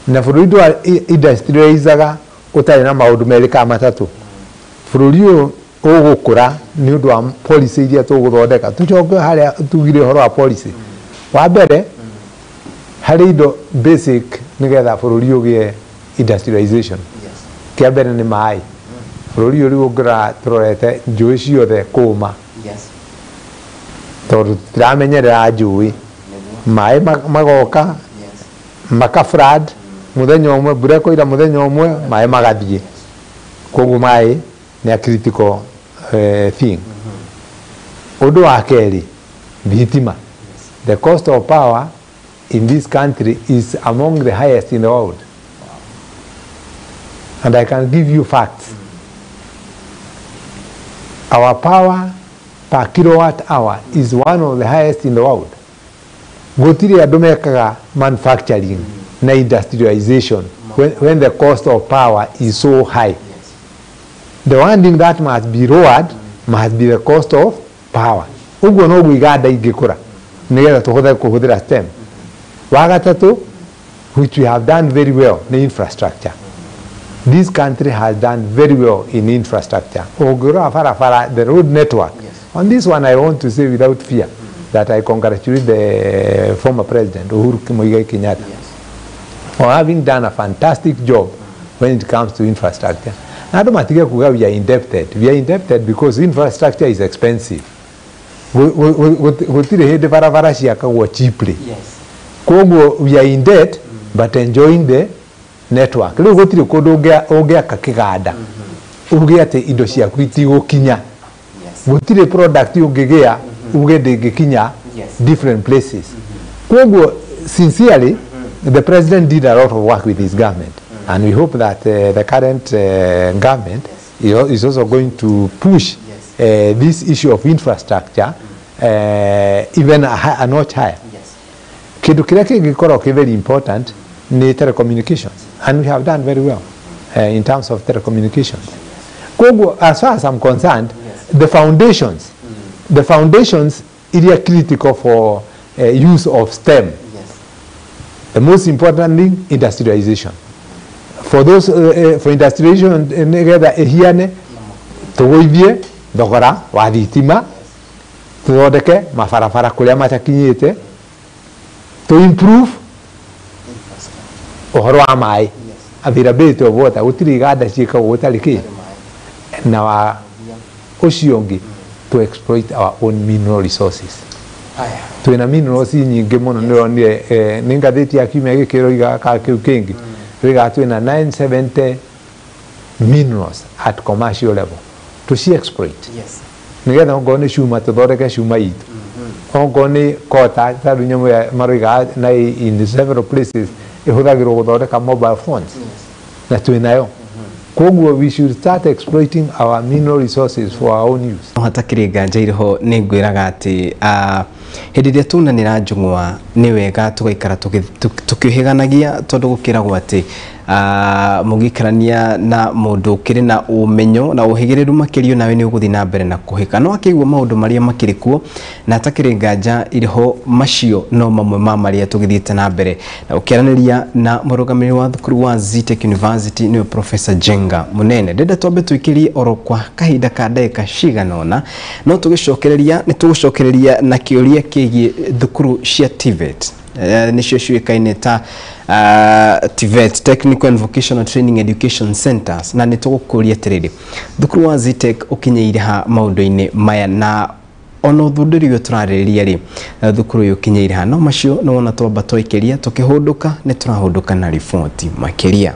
Na bũrũri ndwa industrializaga ũtarĩ na maũndũ merĩ kana matatũ. Bũrũri ũyũ ũgũkũra nĩ ũndũ wa policy iria tũgũthondeka. Tũcoke harĩa tugire ũhoro wa policy. Wa mbere, harĩ indo basic nĩgetha bũrũri ũgĩe industrialization. Kĩa mbere nĩ maĩ. Bũrũri ũyũ rĩu ũngĩrora, tũrorete njũĩ ciothe kũma tondũ tũtiramenyerera njũĩ. Maĩ magoka maka flood mũthenya ũmwe, mbura ĩkoira mũthenya ũmwe, maĩ magathiĩ. Koguo maĩ nĩ a critical thing. Ũndũ wa kerĩ, thitima. The cost of power in this country is among the highest in the world, and I can give you facts. Our power per kilowatt hour is one of the highest in the world. Gũtirĩ andũ mekaga manufacturing na industrialization when the cost of power is so high. The one thing that must be lowered must be the cost of power. Ũguo noguo iganda ingĩkũra nĩgetha tũhote kũhũthĩra STEM. Wa gatatũ, which we have done very well, nĩ infrastructure. This country has done very well in infrastructure. Ũngĩrora barabara, the road network. On this one, I want to say without fear that I congratulate the former president, Uhuru Muigai Kenyatta, for having done a fantastic job when it comes to infrastructure. Na andũ matige kuga we are indebted. We are indebted because infrastructure is expensive. Gũtirĩ hĩndĩ barabara ciakagwo cheaply. Koguo we are in debt but enjoying the network. Rĩu gũtirĩ kũndũ ũngĩaka kĩganda uge atĩ indo ciaku itigũkinya. Gũtirĩ product ũngĩgĩa uge ndĩngĩkinya different places. Koguo sincerely, the president did a lot of work with his government, and we hope that the current government is also going to push this issue of infrastructure even a notch higher. Kĩndũ kĩrĩa kĩngĩkorwo kĩ very important nĩ telecommunications, and we have done very well in terms of telecommunications. Koguo as far as I'm concerned, the foundations iria critical for use of STEM, the most important thing, industrialization. For those for industrialization, nĩgetha ĩhiane, tũgũithie thogora wa thitima, tũthondeke mabarabara kũrĩa matakinyĩte, to improve ũhoro wa maĩ, availability of water. Gũtirĩ iganda ciĩkagwo gũtarĩ kĩ. Na wa ũcio ũngĩ, to exploit our own mineral resources. Twĩna minerals nyingĩ mũno. Nĩronire nĩ ngathĩti ya kiumia gĩkĩ ĩroiga ka kĩu kĩngĩ rĩga twĩna 970 minerals at commercial level. Tũci exploit nĩgetha ongorwo nĩ cuma, tũthondeke cuma itũ, ongorwo nĩ kota, tarĩu nyamũ ĩrĩa maroiga na in several places ĩhũthagĩrwo gũthondeka mobile phones, na twĩnayo. Koguo we should start exploiting our mineral resources for our own use. No hatakĩrĩ nganja irĩho, nĩ ngwĩraga atĩ hĩndĩ ĩrĩa tunanĩra njũng'wa nĩ wega tũgaikara tũkĩũhĩganagia, tondũ gũkĩragwo atĩ mũngĩikarania na mũndũ ũkĩrĩ na ũmenyo na ũhĩgĩrĩru makĩria, nawe nĩ ũgũthiĩ na mbere na kũhĩka no akĩigua maũndũ marĩa makĩrĩ kuo. Na hatakĩrĩ nganja irĩho, macio no mamwe ma marĩa tũgĩthiĩte na mbere na ũkĩaranĩria na mũrũgamĩrĩri wa thukuru wa Zetech University, nĩwe Professor Njenga Munene. Ndĩrenda twambe tũikĩrie oro kwa kahinda ka ndagĩka cigana ũna, no tũgĩcokereria nĩ tũgũcokereria na kĩũria kĩgiĩ thukuru cia TVET, nĩcio ciũĩkaine ta TVET, Technical and Vocational Training Education Centers, na nĩ tũgũkũria atĩrĩrĩ, thukuru wa Zetech ũkinyĩire ha maũndũ-inĩ maya, na ona ũthundũri ũyũ tũrarĩrĩria rĩ, thukuru ũyũ ũkinyĩire ha? No macio nĩ wona twamba twaikĩria, tũkĩhũndũka nĩ tũrahũndũka na riboti makĩria.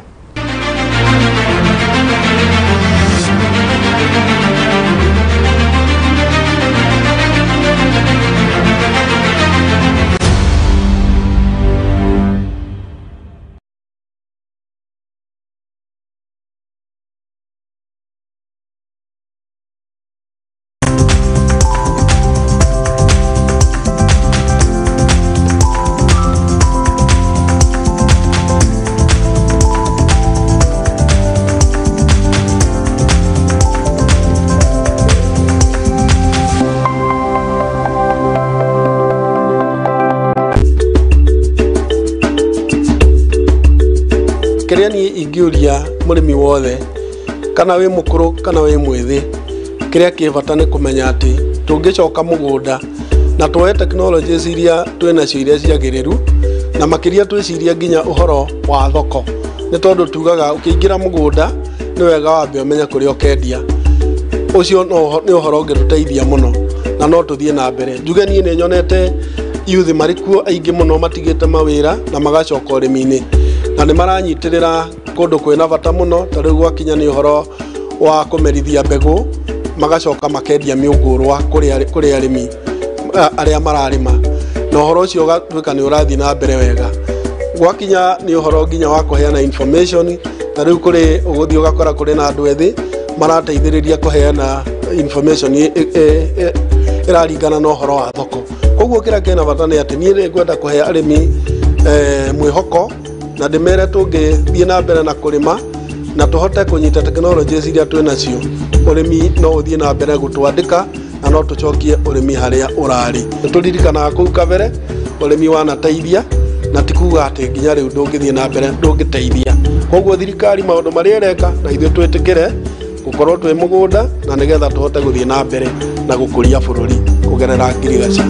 Kĩrĩa niĩ ingĩũria mũrĩmi wothe, kana wĩ mũkũrũ kana wĩ mwĩthĩ, kĩrĩa kĩ bata nĩ kũmenya atĩ tũngĩcoka mũgũnda na tuoe technologies iria twĩnacio iria ciagĩrĩru, na makĩria twĩcirie nginya ũhoro wa thoko, nĩ tondũ tugaga ũkĩingĩra mũgũnda nĩ wega wambe ũmenye kũrĩa ũkendia. Ũcio nĩ ũhoro ũngĩtũteithia mũno na no tũthiĩ na mbere. Njuge niĩ nĩ nyonete youth marĩ kuo aingĩ mũno matigĩte mawĩra na magacoka ũrĩmi-inĩ, na nĩ maranyitĩrĩra kũndũ kwĩna bata mũno, ta rĩu gwakinya nĩ ũhoro wa kũmerithia mbegũ, magacoka makendia mĩũngũrwa kũrĩ arĩmi arĩa mararĩma, na ũhoro ũcio ũgatuĩka nĩ ũrathiĩ na mbere wega. Gwakinya nĩ ũhoro nginya wa kũheana information, ta rĩu kũrĩ ũgũthiĩ ũgakora kũrĩ na andũ ethĩ marateithĩrĩria kũheana information ĩraringana na ũhoro wa thoko. Koguo kĩrĩa kĩna bata nĩ atĩ niĩ nĩ ngwenda kũhe arĩmi mwĩhoko, na ndĩmere tũngĩthiĩ na mbere na kũrĩma na tũhote kũnyita technologies iria twĩ nacio, ũrĩmi no ũthiĩ na mbere gũtwandĩka na no tũcokie ũrĩmi harĩa ũrarĩ. Nĩ tũririkanaga kũu kabere ũrĩmi wanateithia, na ti kuga atĩ nginya rĩu ndũngĩthiĩ na mbere ndũngĩteithia. Koguo thirikari maũndũ marĩa ĩreka na ithuĩ twĩtĩkĩre gũkorwo twĩ mũgũnda, na nĩgetha tũhote gũthiĩ na mbere na gũkũria bũrũri kũgerera ngirigaca.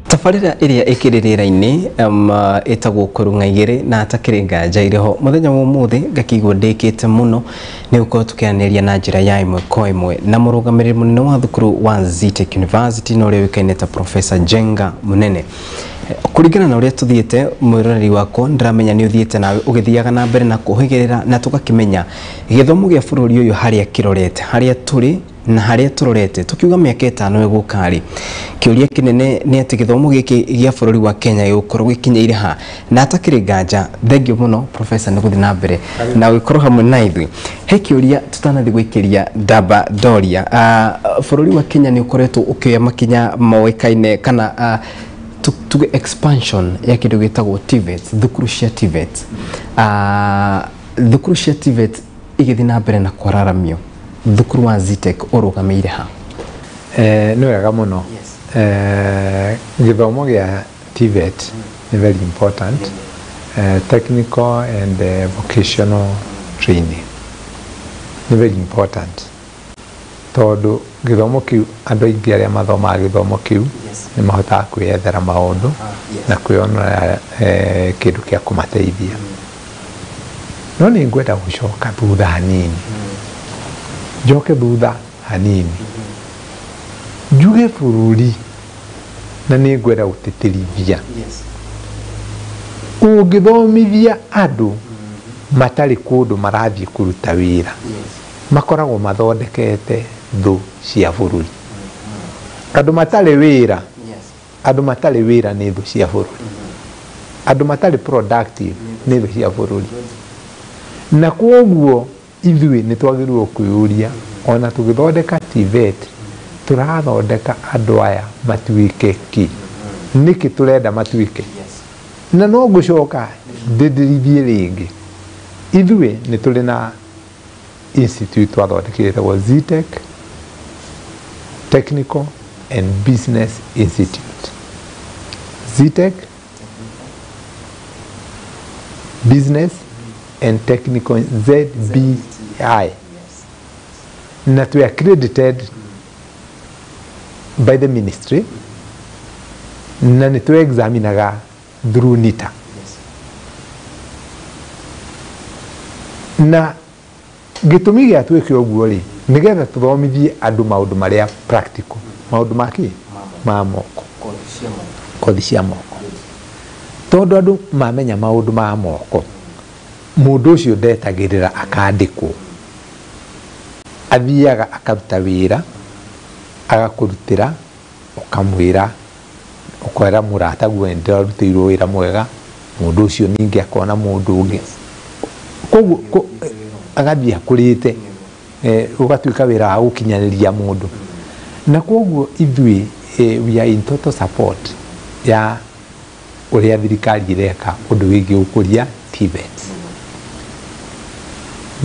Tabarĩra ĩrĩa ĩkĩrĩ rĩera-inĩ ĩtagwo Kũrung'a Igĩrĩ na atakĩrĩ nganja irĩho mũthenya wa ũmũthĩ ngakĩigua ndĩkĩte mũno nĩ gũkorwo tũkĩaranĩria na njĩra ya ĩmwe kwa ĩmwe na mũrũgamĩrĩri mũnene wa thukuru wa Zetech University na ũrĩa ũĩkaine ta Professor Njenga Munene. Kũringana na ũrĩa tũthiĩte mwĩroreri wakwa, ndĩramenya nĩ ũthiĩte nawe ũgĩthiaga na mbere na kũhĩgĩrĩra, na tũgakĩmenya gĩthomo gĩa bũrũri ũyũ harĩa kĩrorete, harĩa tũrĩ na harĩa tũrorete. Tukiuga mĩaka ĩtano ĩgũka rĩ, kĩũria kĩnene nĩ atĩ gĩthomo gĩkĩ gĩa bũrũri wa Kenya gĩgũkorwo gĩkinyĩire ha. Na atakĩrĩ nganja, thengio mũno Professor nĩ gũthiĩ na mbere na gũkorwo hamwe na ithuĩ. He kĩũria tũtanathiĩ gũikĩria ndamba ndoria, bũrũri wa Kenya nĩ ũkoretwo ũkĩoya makinya moĩkaine kana tuge expansion ya kĩndũ gĩtagwo TVET, thukuru cia TVET. Thukuru cia TVET igĩthiĩ na mbere na kwararamio, thukuru wa Zetech ũrũgamĩire ha? Nĩ wega mũno. Gĩthomo gĩa TVET nĩ very important. Technical and vocational training nĩ very important, tondũ gĩthomo kĩu andũ aingĩ arĩa mathomaga gĩthomo kĩu nĩ mahotaga kwĩyethera maũndũ na kwĩyonera kĩndũ kĩa kũmateithia. No nĩ ngwenda gũcoka thutha hanini, njoke thutha hanini njuge bũrũri, na nĩ ngwenda gũtĩtĩrithia ũngĩthomithia andũ matarĩ kũndũ marathiĩ kũruta wĩra, makoragwo mathondekete thũ cia bũrũri. Andũ matarĩ wĩra, andũ matarĩ wĩra nĩ thũ cia bũrũri. Andũ matarĩ productive nĩ thũ cia bũrũri. Na kwoguo ithuĩ nĩ twagĩrĩirwo kwĩyũria, ona tũgĩthondeka TVET tũrathondeka andũ aya matuĩke kĩ? Nĩkĩ tũrenda matuĩke? Na no ngũcoka ndĩndĩrithie rĩngĩ, ithuĩ nĩ tũrĩ na institute twathondekire ĩtagwo Zetech Technical and Business Institute. Zetech Business and Technical, ZBI, na we accredited by the ministry, na nĩ tũ examinaga through NITA. Na gĩtũmi gĩa twĩke ũguo rĩ, nĩgetha tũthomithie andũ maũndũ marĩa practical, maũndũ ma kĩ? Ma moko, kothi cia moko. Tondũ andũ mamenya maũndũ ma moko, mũndũ ũcio ndetagĩrĩra akandĩkwo, athiaga akaruta wĩra, agakũrutĩra, ũkamwĩra, ũkwĩra mũrataguo nĩ ndĩrarutĩirwo wĩra mwega, mũndũ ũcio ningĩ akona mũndũ ũngĩ, koguo agathiĩ akũrĩte, ũgatuĩka wĩra wa gũkinyanĩria mũndũ. Na koguo ithuĩ we are in total support ya ũrĩa thirikari ĩreka ũndũ wĩgiĩ gũkũria TVETs.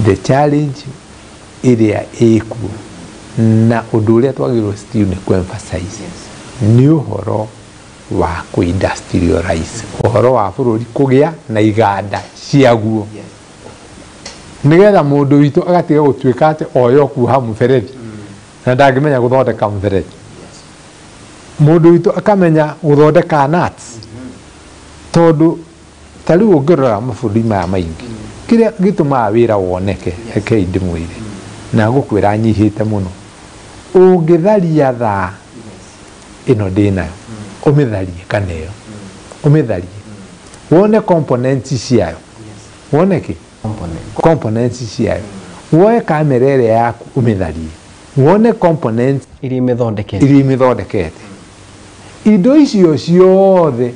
The challenge ĩrĩa ĩkuo na ũndũ ũrĩa twagĩrĩirwo still nĩ kũ-emphasize nĩ ũhoro wa kũ-industrialize, ũhoro wa bũrũri kũgĩa na iganda ciaguo, nĩgetha mũndũ witũ agatiga gũtuĩka atĩ oyo kuoha mũberethi na ndangĩmenya gũthondeka mũberethi. Mũndũ witũ akamenya gũthondeka nuts, tondũ ta rĩu ũngĩrora mabũrũri maya maingĩ kĩrĩa gĩtũmaga wĩra woneke, rekei ndĩmwĩre na ngũkwĩra nyihĩte mũno. Ũngĩtharia thaa ĩno ndĩnayo, ũmĩtharie kana ĩyo ũmĩtharie, wone components ciayo, wone kĩ components ciayo, woe kamera ĩrĩa yaku ũmĩtharie, wone components iria imĩthondekete, iria imĩthondekete. Indo icio ciothe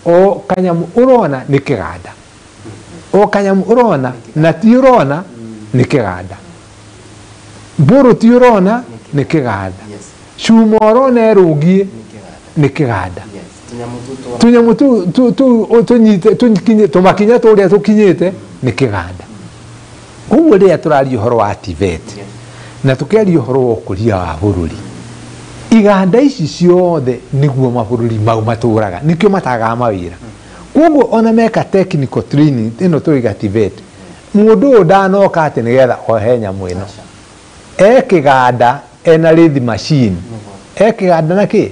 o kanyamu ũrona nĩ kĩganda, o kanyamu ũrona na ti ũrona nĩ kĩganda, mbũrũ ti ũrona nĩ kĩganda, cuma ũrona ĩrũngiĩ nĩ kĩganda, tũnyamũ tũnyite tũmakinya tũrĩa tũkinyĩte nĩ kĩganda. Koguo rĩrĩa tũraria ũhoro wa TVET na tũkĩaria ũhoro wa ũkũria wa bũrũri, iganda ici ciothe nĩguo mabũrũri mau matũraga, nĩkĩo matagaga mawĩra. Koguo ona meka technical training ĩno tũiga TVET, mũndũ ũyũ ndanoka atĩ nĩgetha ohe nyamũ ĩno, e kĩganda ena lathe machine, e kĩganda na kĩ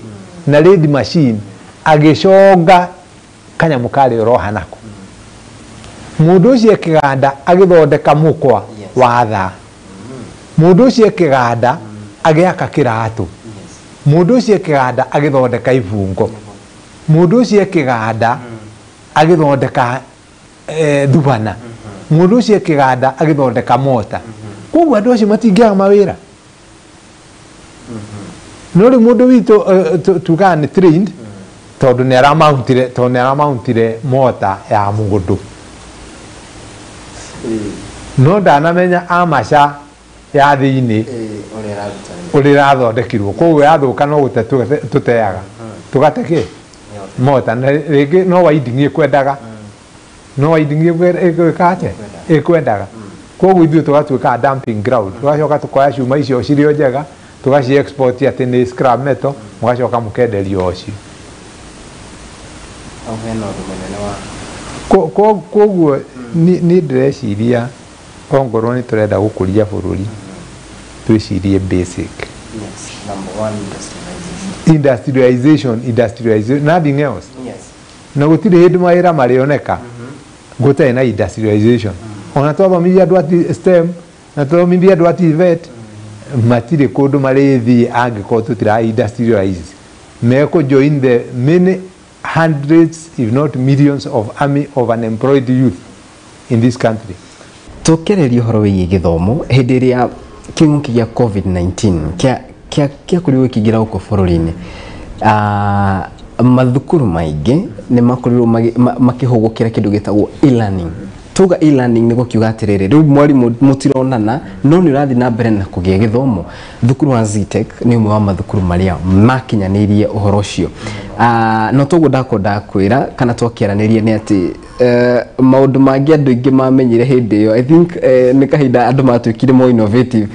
na lathe machine, agĩconga kanyamũ karĩa ũroha nako. Mũndũ ũcio e kĩganda agĩthondeka mũkwa wa thaa, mũndũ ũcio e kĩganda agĩaka kĩratũ, mũndũ ũcio e kĩganda agĩthondeka ibungo, mũndũ ũcio e kĩganda agĩthondeka thubana, mũndũ ũcio e kĩganda agĩthondeka mota. Koguo andũ acio matingĩaga mawĩra. No rĩu mũndũ witũ tugaga nĩ trained tondũ nĩ aramountire, tondũ nĩ aramountire mota ya mũndũ, no ndanamenya amaca ya thĩinĩ ũrĩa ĩrathondekirwo. Koguo yathũka no gũte tũteaga, tũgate kĩ mota, na rĩngĩ no winding ĩkwendaga, no winding ĩgwĩka atĩa ĩkwendaga. Koguo ithuĩ tũgatuĩka dumping ground, tũgacoka tũkoya cuma icio cirĩ o njega tũgaci export atĩ nĩ scrap metal, mũgacoka mũkenderio o cio. Koguo niĩ ndĩreciria ongorwo nĩ tũrenda gũkũria bũrũri twĩcirie basic industrialization, industrialization, nothing else. Na gũtirĩ hĩndĩ mawĩra marĩoneka gũtarĩ na industrialization. Ona twathomithia andũ a STEM na twathomithia andũ a TVET, matirĩ kũndũ marĩthiĩ angĩkorwo tũtira industrialize. Mekũ join the many hundreds if not millions of army of unemployed youth in this country. Tũkĩarĩria ũhoro wĩgiĩ gĩthomo hĩndĩ ĩrĩa kĩng'ũki gĩa COVID-19 kĩakorirwo gĩkĩingĩra gũkũ bũrũri-inĩ, mathukuru maingĩ nĩ makorirwo makĩhũgũkĩra kĩndũ gĩtagwo e-learning. Tuga e-learning nĩ gũkiuga atĩrĩrĩ, rĩu mwarimũ mũtironana no nĩ ũrathiĩ na mbere na kũgĩa gĩthomo. Thukuru wa Zetech nĩ ũmwe wa mathukuru marĩa makinyanĩirie ũhoro ũcio. No toguo ndakwenda kwĩra kana twakĩaranĩria nĩ atĩ maũndũ mangĩ andũ aingĩ mamenyire hĩndĩ ĩyo, I think nĩ kahinda andũ matuĩkire more innovative,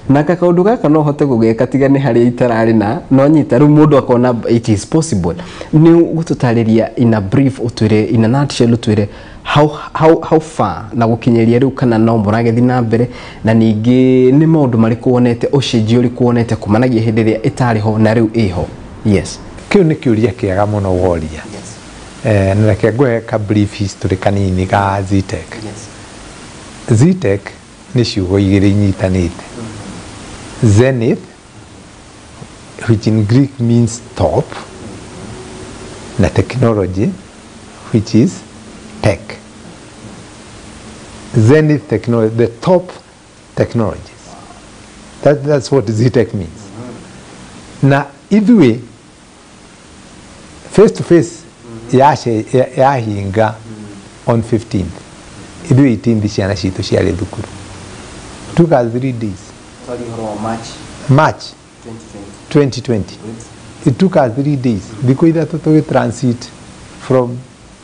na kakaũndũ gaka no hote gũgeka tiga nĩ harĩa itararĩ na no nyita rĩu mũndũ akona it is possible. Nĩ ũgũtũtarĩria in a brief, ũtwĩre in a nutshell, ũtwĩre how far na gũkinyĩria rĩu kana no mũragĩthiĩ na mbere, na ningĩ nĩ maũndũ marĩkũ wonete, ũcenjio ũrĩkũ wonete kumanagia hĩndĩ ĩrĩa ĩtarĩ ho na rĩu ĩho. Yes, kĩu nĩ kĩũria kĩega mũno woria. Na reke ngũhe ka brief history kanini ga Zetech. Zetech nĩ ciugo igĩrĩ inyitanĩte. Zenith, which in Greek means top, na technology, which is tech. Zenith technology, the top technologies. That's what Zetech means. Na ithuĩ face to face yahinga on 15th, ithuĩ 18th ciana citũ ciarĩ thukuru. Took us 3 days. March 2020. It took us 3 days thikũ 3 tũgĩ transit from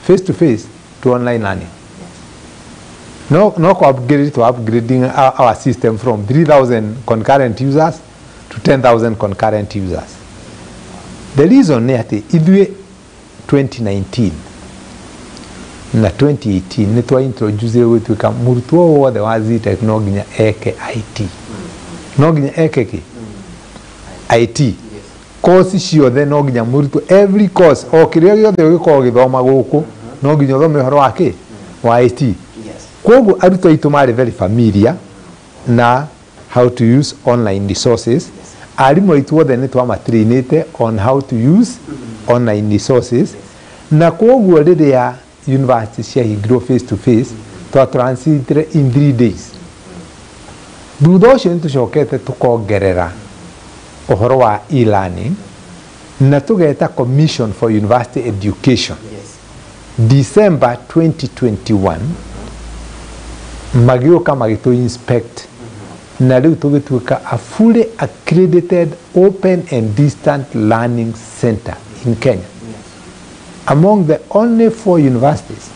face to face to online learning. No upgrade to upgrading our system from 3,000 concurrent users to 10,000 concurrent users. The reason nĩ atĩ ithuĩ 2019 na 2018 nĩ twa introduce gwĩtuĩka mũrutwo wothe wa Zetech no nginya eke IT. No nginya eke kĩ? IT. Course ciothe no nginya mũrutwo, every course, o kĩrĩa gĩothe ũgĩkorwo ũgĩthoma gũkũ no nginya ũthome ũhoro wa kĩ? Wa IT. Koguo arutwo aitũ marĩ very familiar na how to use online resources. Arimũ aitũ othe nĩ twamatrainĩte on how to use online resources. Na koguo rĩrĩa university ciahingirwo face to face, twa transitire in 3 days. Thutha ũcio nĩ tũcokete tũkongerera ũhoro wa e-learning na tũgeta Commission for University Education. December 2021 magĩũka magĩtũ inspect na rĩu tũgĩtuĩka a fully accredited open and distant learning center in Kenya. Among the only 4 universities,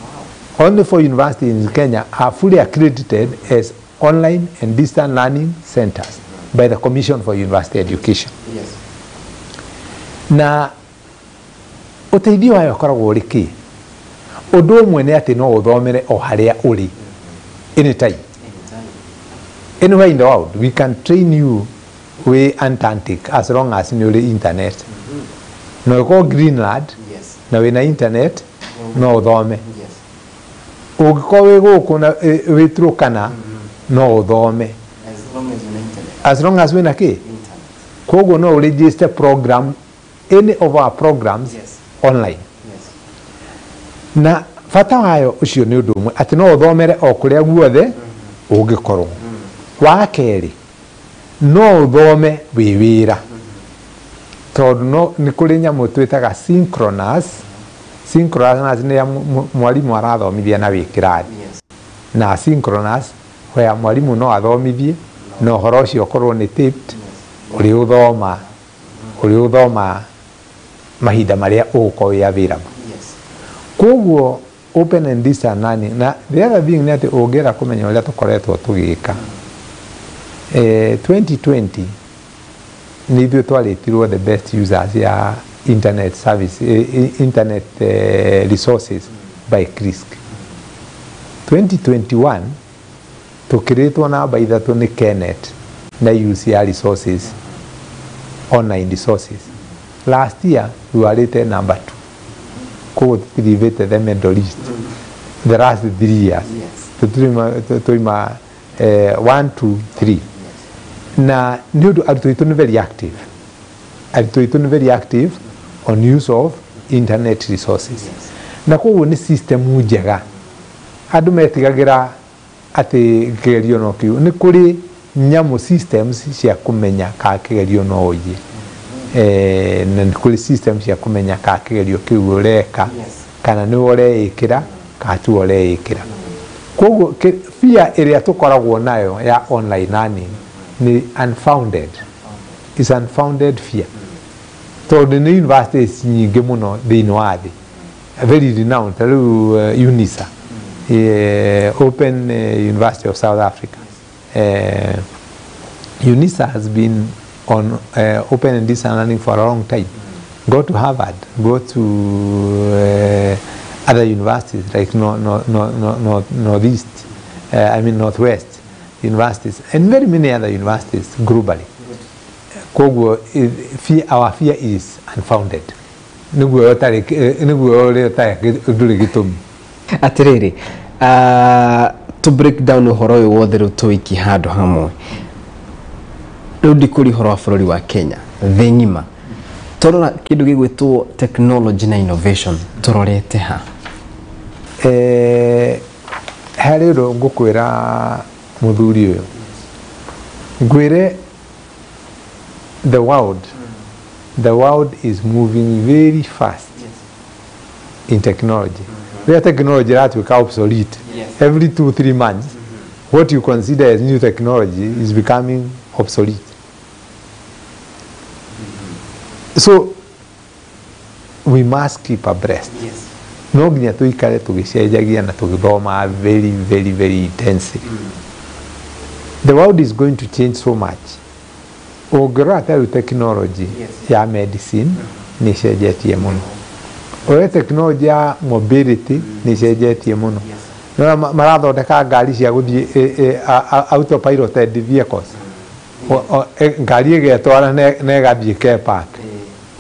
only 4 universities in Kenya are fully accredited as online and distant learning centers by the Commission for University Education. Na ũteithio wayo ũkoragwo ũrĩ kĩ? Ũndũ ũmwe nĩ atĩ no ũthomere o harĩa ũrĩ anytime. Anywhere in the world, we can train you wĩ Antarctic as long as nĩ ũrĩ internet. No ũkorwo Greenland na wĩna internet no ũthome. Ũngĩkorwo wĩ gũkũ na wĩ Turkana no ũthome. As long as wĩna kĩ? Koguo no register program, any of our programs online. Na bata wayo ũcio nĩ ũndũ ũmwe atĩ no ũthomere o kũrĩa guothe ũngĩkorwo. Wa kerĩ, no ũthome wĩ wĩra, tondũ no nĩ kũrĩ nyamũ twĩtaga synchronous. Synchronous nĩ ya mwarimũ arathomithia na wĩ kĩrathi, na asynchronous where mwarimũ no athomithie na ũhoro ũcio ũkorwo nĩ taped, ũrĩ ũthoma mahinda marĩa ũgũkorwo wĩ available. Koguo open and distant learning. Na the other thing nĩ atĩ ũngĩenda kũmenya ũrĩa tũkoretwo tũgĩka, 2020 nĩ ithuĩ twarĩtirwo the best users ya internet service, internet resources by CRISC. 2021 tũkĩrĩtwo namba 3 nĩ Kenet na use ya resources, online resources. Last year we were rated number 2. Koguo tũtirivĩte the Middle East the last 3 years. Tũima 1, 2, 3. Na nĩ ũndũ arutwo aitũ nĩ very active. Arutwo aitũ nĩ very active on use of internet resources. Na koguo nĩ system njega. Andũ metigagĩra atĩ kĩgerio no kĩu. Nĩ kũrĩ nyamũ systems cia kũmenya kana kĩgerio no ũiye. Na nĩ kũrĩ systems cia kũmenya kana kĩgerio kĩu ũreka, kana nĩwe ũreĩkĩra kana tiwe ũreĩkĩra. Koguo fear ĩrĩa tũkoragwo nayo ya online learning nĩ unfounded. It's unfounded fear. Tondũ nĩ universities nyingĩ mũno thĩinĩ wa thĩ, very renowned, ta rĩu UNISA, Open University of South Africa. UNISA has been on open and distant learning for a long time. Go to Harvard, go to other universities like Northeast, I mean Northwest universities, and very many other universities globally. Koguo our fear is unfounded. Nĩguo ũrĩa ũtarĩ ndũrĩ gĩtũmi. Atĩrĩrĩ, to break down ũhoro ũyũ wothe rĩu tũikie handũ hamwe, rĩu ndikũria ũhoro wa bũrũri wa Kenya, thĩ ng'ima, tũrora kĩndũ gĩgwĩtwo technology na innovation tũrorete ha? Harĩ ũndũ ngũkwĩra mũthuri ũyũ, ngwĩre the world is moving very fast in technology. Where technology ĩratuĩka obsolete every 2-3 months, what you consider as new technology is becoming obsolete. So we must keep abreast. No nginya tũikare tũgĩcenjagia na tũgĩthoma very, very, very intensely. The world is going to change so much. Ũngĩrora ta rĩu technology ya medicine nĩ ĩcenjetie mũno. Ũrĩa technology ya mobility nĩ ĩcenjetie mũno. Nĩwona marathondeka ngari cia gũthiĩ autopiloted vehicles. Ngari ĩgetwara na ĩgathiĩ ke park.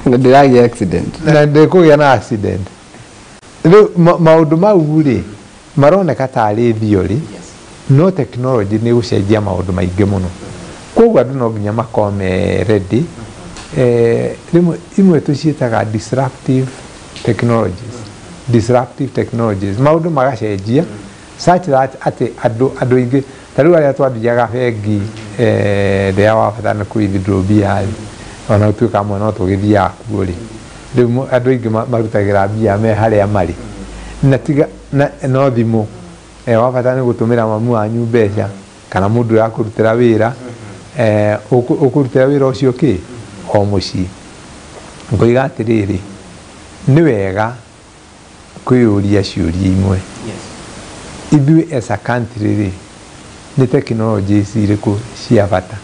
Na ndĩragĩa accident. Na ndĩkũgĩa na accident. Rĩu maũndũ mau rĩ maroneka tarĩ theory, no technology nĩ gũcenjia maũndũ maingĩ mũno. Koguo andũ no nginya makorwo me ready. Rĩmwe imwe tũciĩtaga disruptive technologies. Disruptive technologies, maũndũ magacenjia such that atĩ andũ aingĩ ta rĩu arĩa twathiaga bengi rĩrĩa wabatara nĩ kũ-withdraw mbia rĩ, ona gũtuĩka amwe no tũgĩthiaga kuo rĩ, rĩu andũ aingĩ marutagĩra mbia me harĩa marĩ na tiga na, no thimũ. Wabatara nĩ gũtũmĩra mamu wanyu mbeca kana mũndũ ũrakũrutĩra wĩra, ũkũrutĩra wĩra ũcio kĩ o mũciĩ. Ngoiga atĩrĩrĩ, nĩ wega kwĩyũria ciũria imwe. Ithuĩ as a country rĩ, nĩ technologies irĩkũ cia bata?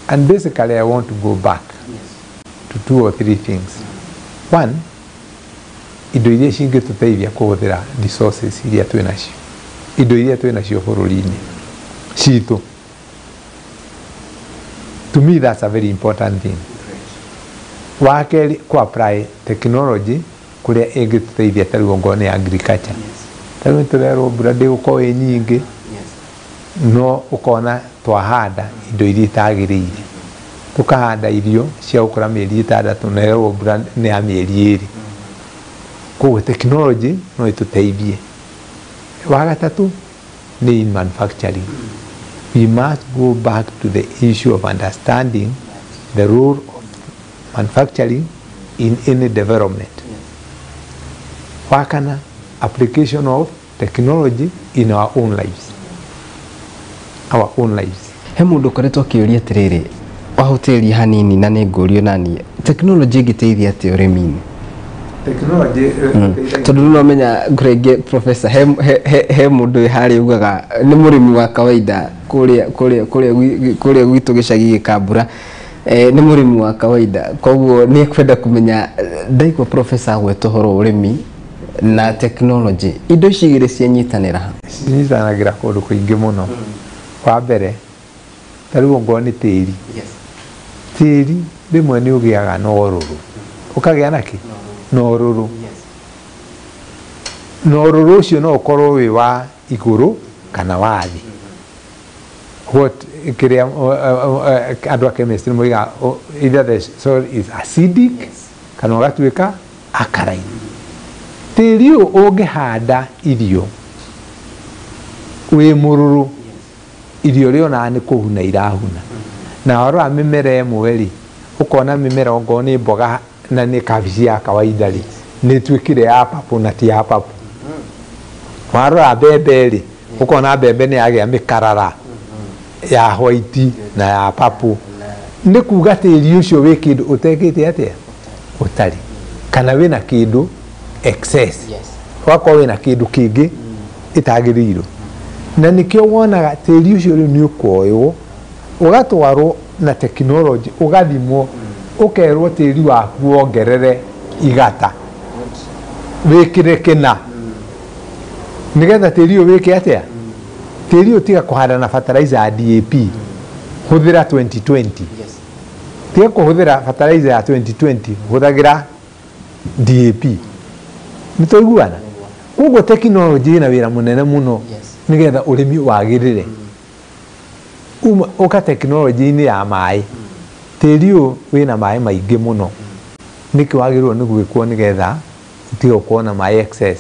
And basically I want to go back to two or three things. One, indo iria cingĩtũteithia kũhũthĩra resources iria twĩ nacio, indo iria twĩ nacio bũrũri-inĩ citũ. To me that's a very important thing. Wa kerĩ, kũ apply technology kũrĩa ĩngĩtũteithia, ta rĩu ongorwo nĩ agriculture. Ta rĩu nĩtũrerwo mbura ndĩgũkorwo ĩ nyingĩ, no ũkona twahanda indo iria itagĩrĩire, tũkahanda irio cia gũkũra mĩeri 6 na ĩrerwo mbura nĩ ya mĩeri 2. Koguo technology no ĩtũteithie. Wa gatatũ nĩ in manufacturing. We must go back to the issue of understanding the role of manufacturing in any development. Wa kana, application of technology in our own lives. Our own lives. He mũndũ ũkoretwo akĩũria atĩrĩrĩ, wahutĩria hanini na nĩ ngũrio nani, technology ĩngĩteithia atĩa ũrĩmi-inĩ? Technology Tondũ no menya ngũrenge professor, he mũndũ wĩ harĩa ugaga nĩ mũrĩmi wa kawaida kũrĩa gwitũ gĩcagi gĩkambura, nĩ mũrĩmi wa kawaida, koguo nĩ ekwenda kũmenya ndaigua professor agweta ũhoro wa ũrĩmi na technology, indo ici igĩrĩ cianyitanĩra ha? Cinyitanagĩra kũndũ kũingĩ mũno. Wa mbere, ta rĩu ongorwo nĩ tĩri, tĩri rĩmwe nĩ ũgĩaga na ũrũrũ, ũkagĩa na kĩ na ũrũrũ, na ũrũrũ ũcio no ũkorwo wĩ wa igũrũ kana wa thĩ. What kĩrĩa andũ a chemistry moigaga, either the soil is acidic kana ũgatuĩka alkaline. Tĩri ũyũ ũngĩhanda irio wĩ mũrũrũ, irio rĩonaga nĩ kũhuna irahuna. Na warora mĩmera ĩmwe rĩ, ũkona mĩmera ongorwo nĩ mboga na nĩ kabici ya kawaida rĩ, nĩ ĩtuĩkire ya purple na ti ya purple. Warora mbembe rĩ, ũkona mbembe nĩ yagĩa mĩkarara ya white na ya purple. Nĩ kuga tĩri ũcio wĩ kĩndũ ũtekĩte atĩa? Ũtarĩ. Kana wĩna kĩndũ excess. Wakorwo wĩna kĩndũ kĩngĩ ĩtagĩrĩirwo. Na nĩkĩo wonaga tĩri ũcio rĩu nĩ ũkuoywo, ũgatwarwo na technology, ũgathimwo, ũkerwo tĩri waku wongerere igata, wĩkĩre kĩna, nĩgetha tĩri ũyũ wĩke atĩa? Tĩri ũyũ tiga kũhanda na fertilizer ya DAP, hũthĩra 2020. Tiga kũhũthĩra fertilizer ya 2020, hũthagĩra DAP. Nĩ twaiguana? Koguo technology ĩna wĩra mũnene mũno nĩgetha ũrĩmi wagĩrĩre. Uma ũka technology-inĩ ya maĩ, tĩri ũyũ wĩna maĩ maingĩ mũno, nĩkĩ wagĩrĩirwo nĩ gwĩkwo nĩgetha ũtige gũkorwo na maĩ excess,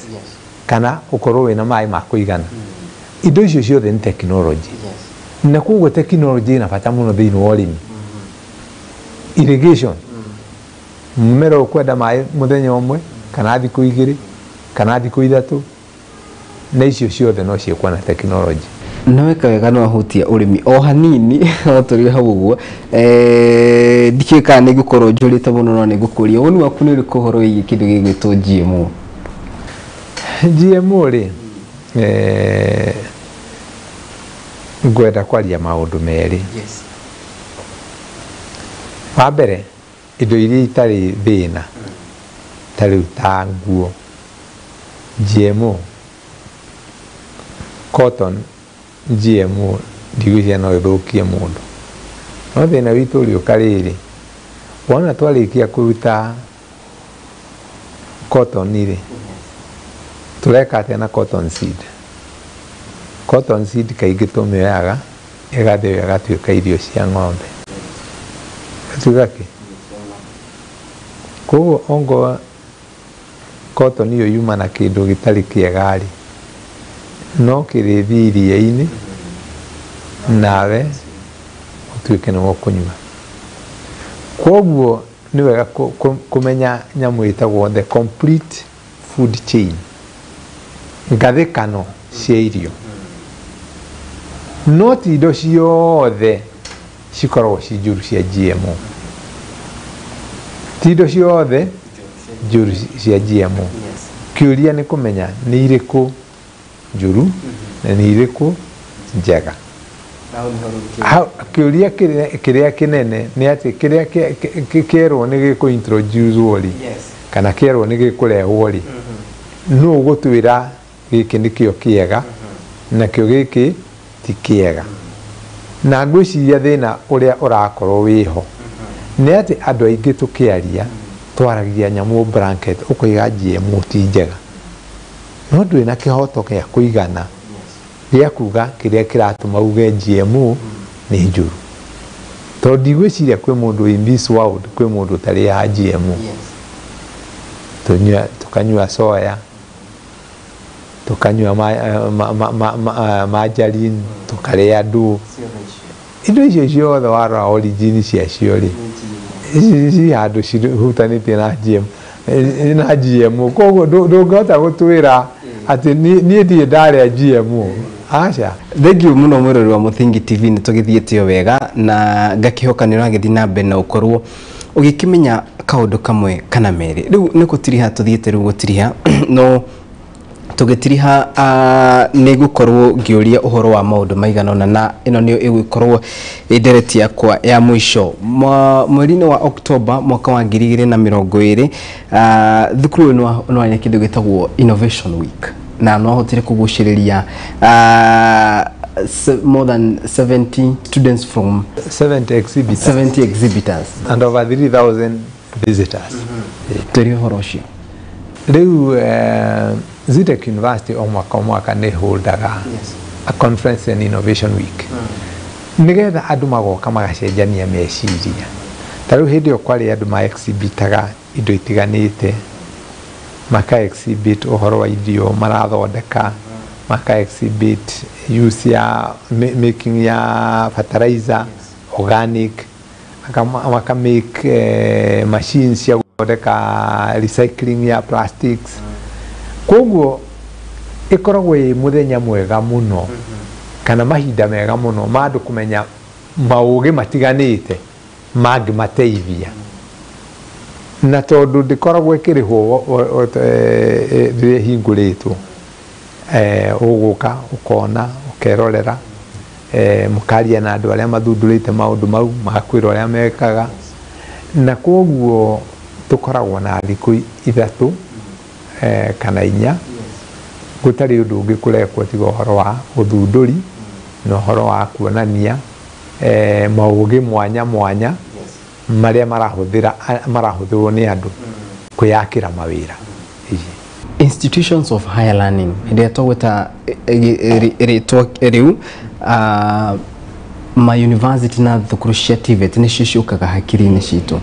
kana ũkorwo wĩna maĩ ma kũigana. Indo icio ciothe nĩ technology. Na koguo technology ĩna bata mũno thĩinĩ wa ũrĩmi. Irrigation, mũmera ũkwenda maĩ mũthenya ũmwe kana thikũ 2 kana thikũ 3, na icio ciothe no ciĩkwo na technology. Na weka wega no ahutia ũrĩmi o hanini o tũrĩ hau ũguo, ndikĩũĩ kana nĩ ngũkorwo njũrĩte mũno, no nĩ ngũkũria woni waku nĩ ũrĩkũ ũhoro wĩgiĩ kĩndũ gĩgwĩtwo GMO? GMO rĩ, ngwenda kwaria maũndũ merĩ. Wa mbere, indo iria itarĩ thĩna ta rĩu ta nguo, GMO, cotton GMO ndigwĩciria no ĩthũkie mũndũ. No thĩna witũ ũrĩũka rĩrĩ, wona twarĩkia kũruta cotton rĩ, tũreka atĩa na cotton seed? Cotton seed kaingĩ tũmĩoyaga ĩgathĩo ĩgatuĩka irio cia ng'ombe. Ĩgatuĩka kĩ? Koguo ongorwo cotton ĩyo yuma na kĩndũ gĩtarĩ kĩega rĩ, no kĩrĩthiĩ iria-inĩ nawe ũtuĩke nĩwe ũkũnyua. Koguo nĩ wega kũmenya nyamũ ĩtagwo the complete food chain, ngathĩkano cia irio. No ti indo ciothe cikoragwo ci njũru cia GMO. Ti indo ciothe njũru cia GMO. Kĩũria nĩ kũmenya nĩ irĩkũ njũru na nĩ irĩkũ njega. Kĩũria kĩrĩa kĩnene nĩ atĩ kĩrĩa kĩerwo nĩ gĩkũ introduce rĩ, kana kĩerwo nĩ gĩkũrehwo rĩ, nũ ũgũtwĩra gĩkĩ nĩkĩo kĩega nakĩo gĩkĩ ti kĩega? Na ngwĩciria thĩna ũrĩa ũrakorwo wĩho nĩ atĩ andũ aingĩ tũkĩaria twaragia nyamũ blanket, ũkoiga GMO ti njega, no ndũrĩ na kĩhoto gĩa kũigana gĩa kuga kĩrĩa kĩratũma uge GMO nĩ njũru, tondũ ndigwĩciria kwĩ mũndũ in this world, kwĩ mũndũ ũtarĩaga GMO. Tũkanyua soya, tũkanyua margarine, tũkarĩa ndũ, indo icio ciothe warora origin ciacio rĩ, ci handũ cihutanĩtie na GM na GMO. Koguo ndũngĩhota gũtwĩra atĩ niĩ ndirĩ ndarĩa GMO, aca. Thengiũ mũno mwĩrori wa Mũthingi TV, nĩ tũgĩthiĩte o wega na ngakĩhoka nĩ ũragĩthiĩ na mbere na ũkorwo ũgĩkĩmenya kaũndũ kamwe kana merĩ. Rĩu nĩ gũtiriha tũthiĩte, rĩu gũtiriha no tũgĩtiriha nĩ gũkorwo ngĩũria ũhoro wa maũndũ maigana ũna, na ĩno nĩyo ĩgũkorwo ĩ ndereti yakwa ya mũico. Mweri-inĩ wa October mwaka wa 2020, thukuru ũyũ nĩ warĩ kĩndũ gĩtagwo Innovation Week na no hotire kũgucĩrĩria more than 70 students from 70 exhibitors. 70 exhibitors and over 3000 visitors. Twĩre ũhoro ũcio. Rĩu Zetech University o mwaka o mwaka nĩ holdaga a conference and innovation week nĩgetha andũ magoka magacenjania meciria. Ta rĩu hĩndĩ ĩyo kwarĩ andũ ma exhibitaga indo itiganĩte, maka exhibit ũhoro wa irio marathondeka, maka exhibit use ya making ya fertilizer organic, maka make machines cia gũthondeka recycling ya plastics. Koguo ĩkoragwo ĩ mũthenya mwega mũno kana mahinda mega mũno ma andũ kũmenya maũgĩ matiganĩte mangĩmateithia, na tondũ ndĩkoragwo ĩkĩrĩhwo rĩrĩa ĩhingũrĩtwo, ũgũka ũkona ũkerorera, mũkaria na andũ arĩa mathundũrĩte maũndũ mau, magakwĩra ũrĩa mekaga. Na koguo tũkoragwo na thikũ 3 kana 4 gũtarĩ ũndũ ũngĩ kũrekwo tiga ũhoro wa ũthundũri na ũhoro wa kuonania maũgĩ mwanya mwanya marĩa marahũthĩrwo nĩ andũ kwĩyakĩra mawĩra. Institutions of higher learning ĩrĩa tũgwĩta rĩtwa rĩu, ma university na thukuru cia TVET nĩcio ciũkaga hakiri-inĩ citũ.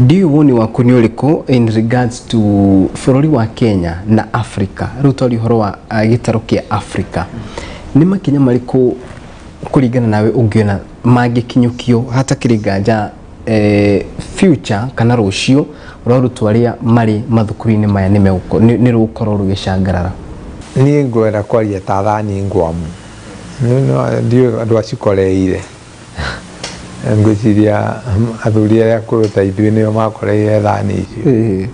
Ndiũĩ woni waku nĩ ũrĩkũ in regards to bũrũri wa Kenya na Africa? Rĩu twaria ũhoro wa gĩtarũ kĩa Africa, nĩ makinya marĩkũ kũringana nawe ũngĩona mangĩkinyũkio hatakĩrĩ nganja future kana rũciũ rwa arutwo arĩa marĩ mathukuru-inĩ maya nĩ rũgũkorwo rũgĩcangarara? Niĩ ngwenda kwaria ta thani ngwamu. Ndiũĩ andũ acikoreire, ngwĩciria athuri arĩa akũrũ ta ithuĩ nĩo makoreire thani icio.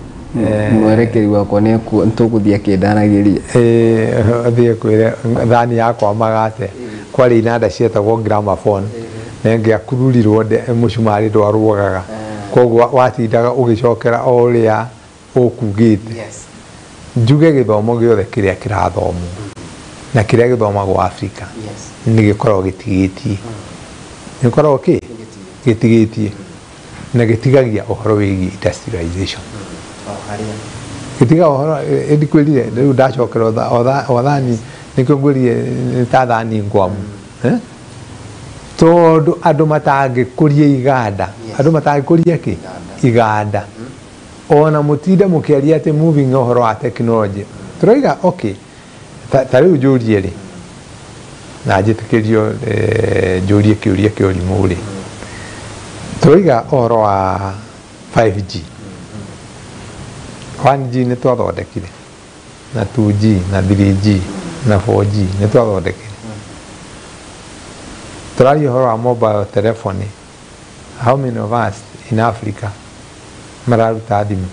Mwerekeri wakwa nĩ tũgũthiĩ akĩndaragĩria. Athiĩ kwĩre thani yakwa magate kwarĩ inanda cietagwo gramophone na ĩngĩakururirwo mũcumarĩ ndwarũgaga, koguo watindaga ũgĩcokera o ũrĩa ũkugĩte. Njuge gĩthomo gĩothe kĩrĩa kĩrathomwo na kĩrĩa gĩthomagwo Afrika nĩ gĩkoragwo gĩtigĩtie, nĩ gĩkoragwo kĩ gĩtigĩtie na gĩtigagia ũhoro wĩgiĩ industrialization. Gĩtigaga ũhoro ĩndi kwĩrire rĩu ndacokera o thani nĩkĩo ngwĩrire nĩ ta thani ngwamu, tondũ andũ matangĩkũria iganda, andũ matangĩkũria kĩ iganda, ona mũtinde mũkĩaria atĩ moving ũhoro wa technology tũroiga okay. Ta rĩu njũrie rĩ, na njĩtĩkĩrio njũrie kĩũria kĩa ũrimũ rĩ, tũroiga ũhoro wa 5G, 1G nĩ twathondekire na 2G na 3G na 4G nĩ twathondekire. Tũraria ũhoro wa mobile telephony, how many of us in Africa mararuta thimũ?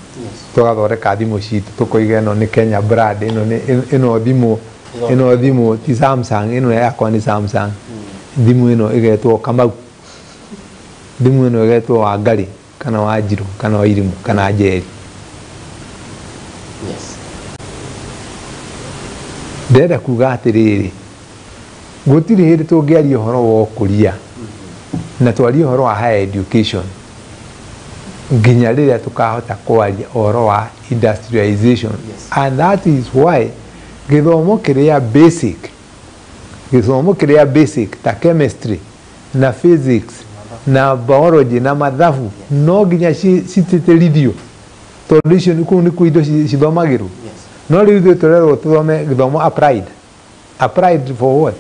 Tũgathondeka thimũ citũ tũkoiga ĩno nĩ Kenya brand, ĩno nĩ ĩno thimũ, ĩno thimũ ti Samsung, ĩno yakwa nĩ Samsung, thimũ ĩno ĩgetwo Kamau, thimũ ĩno ĩgetwo Wangari kana Wanjiru kana Wairimu kana Njeri. Ndĩrenda kuga atĩrĩrĩ, gũtirĩ hĩndĩ tũngĩaria ũhoro wa ũkũria na twarie ũhoro wa higher education nginya rĩrĩa tũkahota kwaria ũhoro wa industrialization. And that is why gĩthomo kĩrĩa basic, gĩthomo kĩrĩa basic ta chemistry na physics na biology na mathabu no nginya citĩtĩrithio, tondũ icio kũu nĩkuo indo cithomagĩrwo. No rĩu ithuĩ tũrerwo tũthome gĩthomo applied. Applied for what?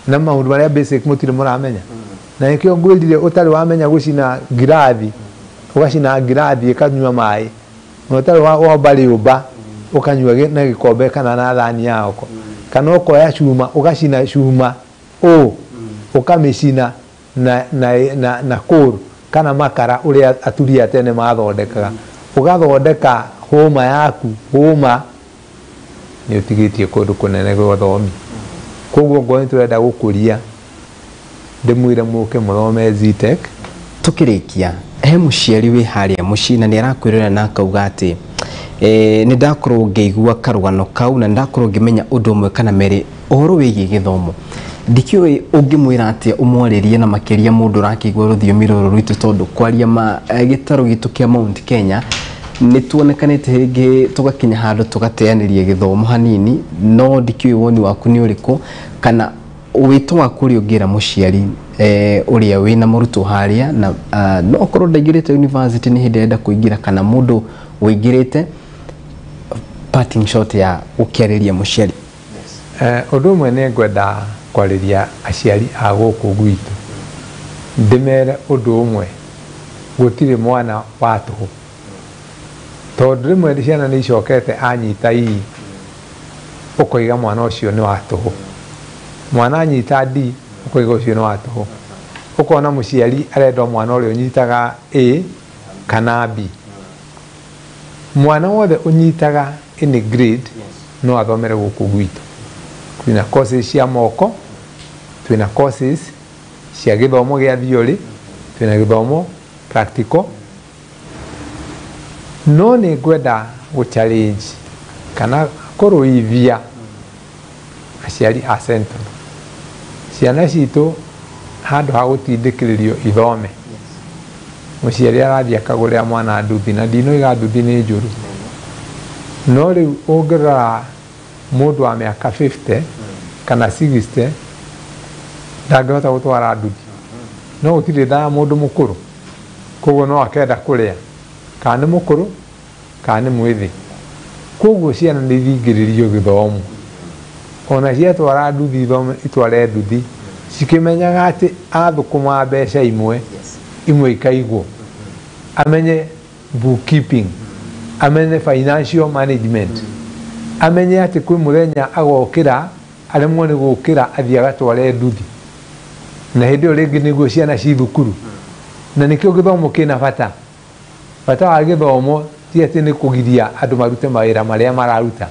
Na maũndũ marĩa basic mũtirĩ mũramenya. Na nĩkĩo ngwĩrire ũtarĩ wamenya gũcina ngirathi, ũgacina ngirathi ĩkanyua maĩ, na ũtarĩ womba rĩũmba ũkanyua na gĩkombe kana na thani yako, kana ũkoya cuma ũgacina cuma ũ ũkamĩcina na kũru kana makara ũrĩa aturi a tene mathondekaga, ũgathondeka hũma yaku, hũma nĩ ũtigĩtie kũndũ kũnene gwa ũthomi. Koguo ngorwo nĩ tũrenda gũkũria, ndĩmwĩre mũke mũthome Zetech. Tũkĩrĩkia, he mũciari wĩ harĩa mũciĩ na nĩ arakwĩrora na akauga atĩ nĩ ndakorwo ngĩigua karũgano kau na ndakorwo ngĩmenya ũndũ ũmwe kana merĩ ũhoro wĩgiĩ gĩthomo. Ndikĩũĩ ũngĩmwĩra atĩa ũmwarĩrie na makĩria mũndũ ũrakĩigua rũthiomi rũrũ rwitũ, tondũ kwaria ma gĩtarũ gitũ kĩa Mount Kenya nĩ tuonekanĩte rĩngĩ tũgakinya handũ tũgateanĩria gĩthomo hanini, no ndikĩũĩ woni waku nĩ ũrĩkũ kana wĩto waku ũrĩa ũngĩra mũciari ũrĩa wĩna mũrutwo harĩa na no okorwo ndaingĩrĩte university nĩ hĩndĩ arenda kũingĩra kana mũndũ ũingĩrĩte, parting shot ya gũkĩarĩria mũciari. Ũndũ ũmwe nĩ ngwenda kwarĩria aciari a gũkũ gwitũ, ndĩmere ũndũ ũmwe, gũtirĩ mwana wa tũhũ, tondũ rĩmwe ciana nĩ icokete anyita I ũkoiga mwana ũcio nĩ wa tũhũ, mwana anyita D ũkoiga ũcio nĩ wa tũhũ, ũkona mũciari arenda mwana ũrĩa ũnyitaga A kana B. Mwana wothe ũnyitaga any grade no athomere gũkũ gwitũ. Twĩna courses cia moko, twĩna courses cia gĩthomo gĩa theory, twĩna gĩthomo practical. No nĩ ngwenda gũ challenge kana kũrũithia aciari a Central, ciana citũ handũ ha gũtindĩkĩrĩrio ithome, mũciari arathiĩ akagũrĩra mwana nduthi, na ndinoiga nduthi nĩ njũru, no rĩu ũngĩrora mũndũ wa mĩaka 50 kana 60 ndangĩhota gũtwara nduthi, no gũtirĩ thaa mũndũ mũkũrũ, koguo no akenda kũrĩa kana nĩ mũkũrũ kana nĩ mwĩthĩ. Koguo ciana nĩ ithingĩrĩrio gĩthomo, ona ciatwara nduthi ithome itware nduthi cikĩmenyaga atĩ athũkũma mbeca imwe imwe ikaigwo, amenye bookkeeping, amenye financial management, amenye atĩ kwĩ mũthenya agokĩra Aremwo nĩ gũkĩra athiĩ agatware nduthi, na hĩndĩ ĩyo rĩngĩ nĩguo ciana ci thukuru. Na nĩkĩo gĩthomo kĩna bata. Bata wa gĩthomo ti atĩ nĩ kũgiria andũ marute mawĩra marĩa mararuta,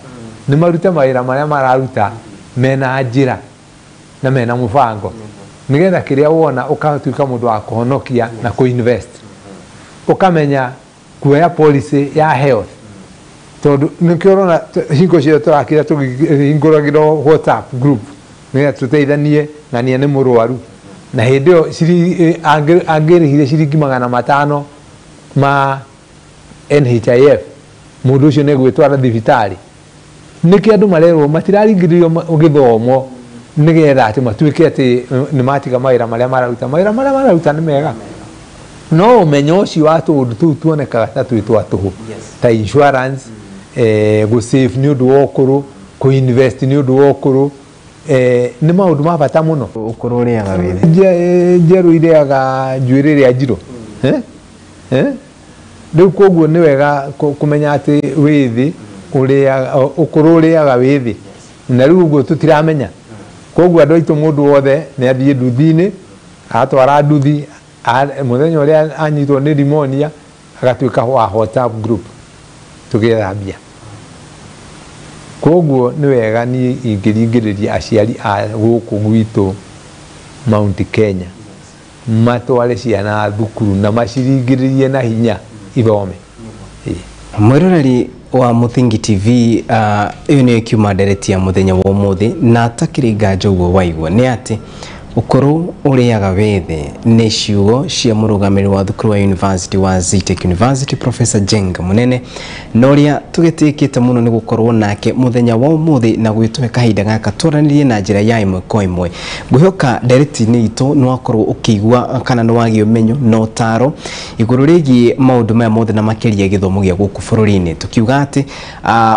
nĩ marute mawĩra marĩa mararuta mena njĩra na mena mũbango, nĩgetha kĩrĩa wona ũgatuĩka mũndũ wa kũhonokia na kũ-invest, ũkamenya kuoya policy ya health, tondũ nĩkĩo ũrona hingo ciothe tũrakira tũkĩhingũragĩrwo WhatsApp group nĩgetha tũteithanie ng'ania nĩ mũrwaru, na hĩndĩ ĩyo angĩrĩhire ciringi 500 ma NHIF, mũndũ ũcio nĩ egwĩtwara thibitarĩ. Nĩkĩo andũ marerwo matiraringĩrĩrio gĩthomo nĩgetha atĩ matuĩke atĩ nĩ matiga mawĩra marĩa mararuta. Mawĩra marĩa mararuta nĩ mega, no ũmenyo ũcio wa tũũndũ tũu tuonekaga ta twĩ twa tũhũ, ta insurance, gũ-save nĩ ũndũ wa ũkũrũ, kũ-invest nĩ ũndũ wa ũkũrũ, nĩ maũndũ ma bata mũno. Ũkũrũ ũrĩaga wĩthĩ. Njerũ irĩaga njuĩrĩ ĩrĩa njirũ. Rĩu koguo nĩ wega kũmenya atĩ wĩthĩ ũkũrũ ũrĩaga wĩthĩ, na rĩu ũguo tũtiramenya. Koguo andũ aitũ mũndũ wothe nĩ athiĩ nduthi-inĩ, atwara nduthi, mũthenya ũrĩa anyitwo nĩ pneumonia agatuĩka wa WhatsApp group tũgĩetha mbia. Koguo nĩ wega niĩ ingĩringĩrĩria aciari a gũkũ gwitũ Mount Kenya matware ciana thukuru na maciringĩrĩrie na hinya ithome. Mwĩroreri wa Mũthingi TV, ĩyo nĩyo ĩkiuma ndereti ya mũthenya wa ũmũthĩ, na atakĩrĩ nganja ũguo waigua nĩ atĩ ũkũrũ ũrĩaga wĩthĩ nĩ ciugo cia mũrũgamĩrĩri wa thukuru wa University wa Zetech University Professor Njenga Munene, na ũrĩa tũgĩtĩkĩte mũno nĩ gũkorwo nake mũthenya wa ũmũthĩ na gwĩtũhe kahinda gaka twaranĩrie na njĩra ya ĩmwe kwa ĩmwe. Ngwĩhoka ndereti-inĩ itũ nĩ wakorwo ũkĩigua kana nĩ wagĩa ũmenyo na ũtaro igũrũ rĩgiĩ maũndũ maya mothe na makĩria gĩthomo gĩa gũkũ bũrũri-inĩ, tukiuga atĩ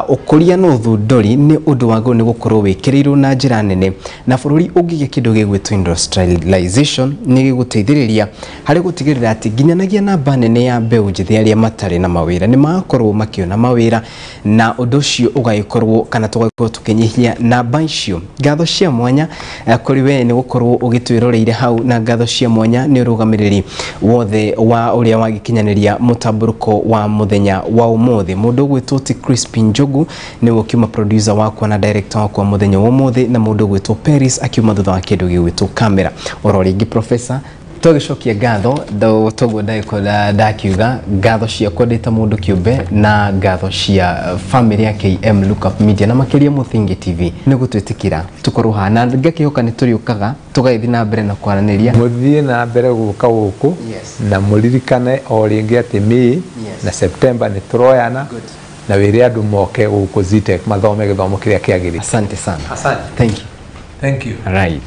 ũkũria na ũthundũri nĩ ũndũ wagĩrĩirwo nĩ gũkorwo wĩkĩrĩirwo na njĩra nene, na bũrũri ũngĩgĩa kĩndũ gĩgwĩtwo industrialization nĩ gĩgũteithĩrĩria harĩ gũtigĩrĩra atĩ nginyanagia namba nene ya mbeũ njĩthĩ arĩa matarĩ na mawĩra nĩ magakorwo makĩona mawĩra, na ũndũ ũcio ũgagĩkorwo kana tũgagĩkorwo tũkĩnyihia namba icio. Ngatho cia mwanya kũrĩ we nĩ gũkorwo ũgĩtwĩroreire hau, na ngatho cia mwanya nĩ ũrũgamĩrĩri wothe wa ũrĩa wagĩkinyanĩria mũtambũrũko wa mũthenya wa ũmũthĩ. Mũndũ ũgwĩtwo ti Crispin Njogu nĩwe ũkiuma producer wakwa na director wakwa mũthenya wa ũmũthĩ, na mũndũ ũgwĩtwo Paris akiuma thutha wa kĩndũ gĩgwĩtwo kamera. Oro rĩngĩ professor, tũgĩcokia ngatho toguo ndakiuga ngatho ciakwa ndĩ ta mũndũ kĩũmbe, na ngatho cia family ya KM Lookup Media na makĩria Mũthingi TV nĩ gũtwĩtĩkĩra tũkorwo haha, na ngakĩhoka nĩ tũrĩũkaga tũgagĩthiĩ na mbere na kwaranĩria. Mũthiĩ na mbere gũka gũkũ na mũririkane o rĩngĩ atĩ May na September nĩ tũroyana, na wĩre andũ moke gũkũ Zetech mathome gĩthomo kĩrĩa kĩagĩrĩire. Asante sana. Asante. Thank you. Thank you. Right.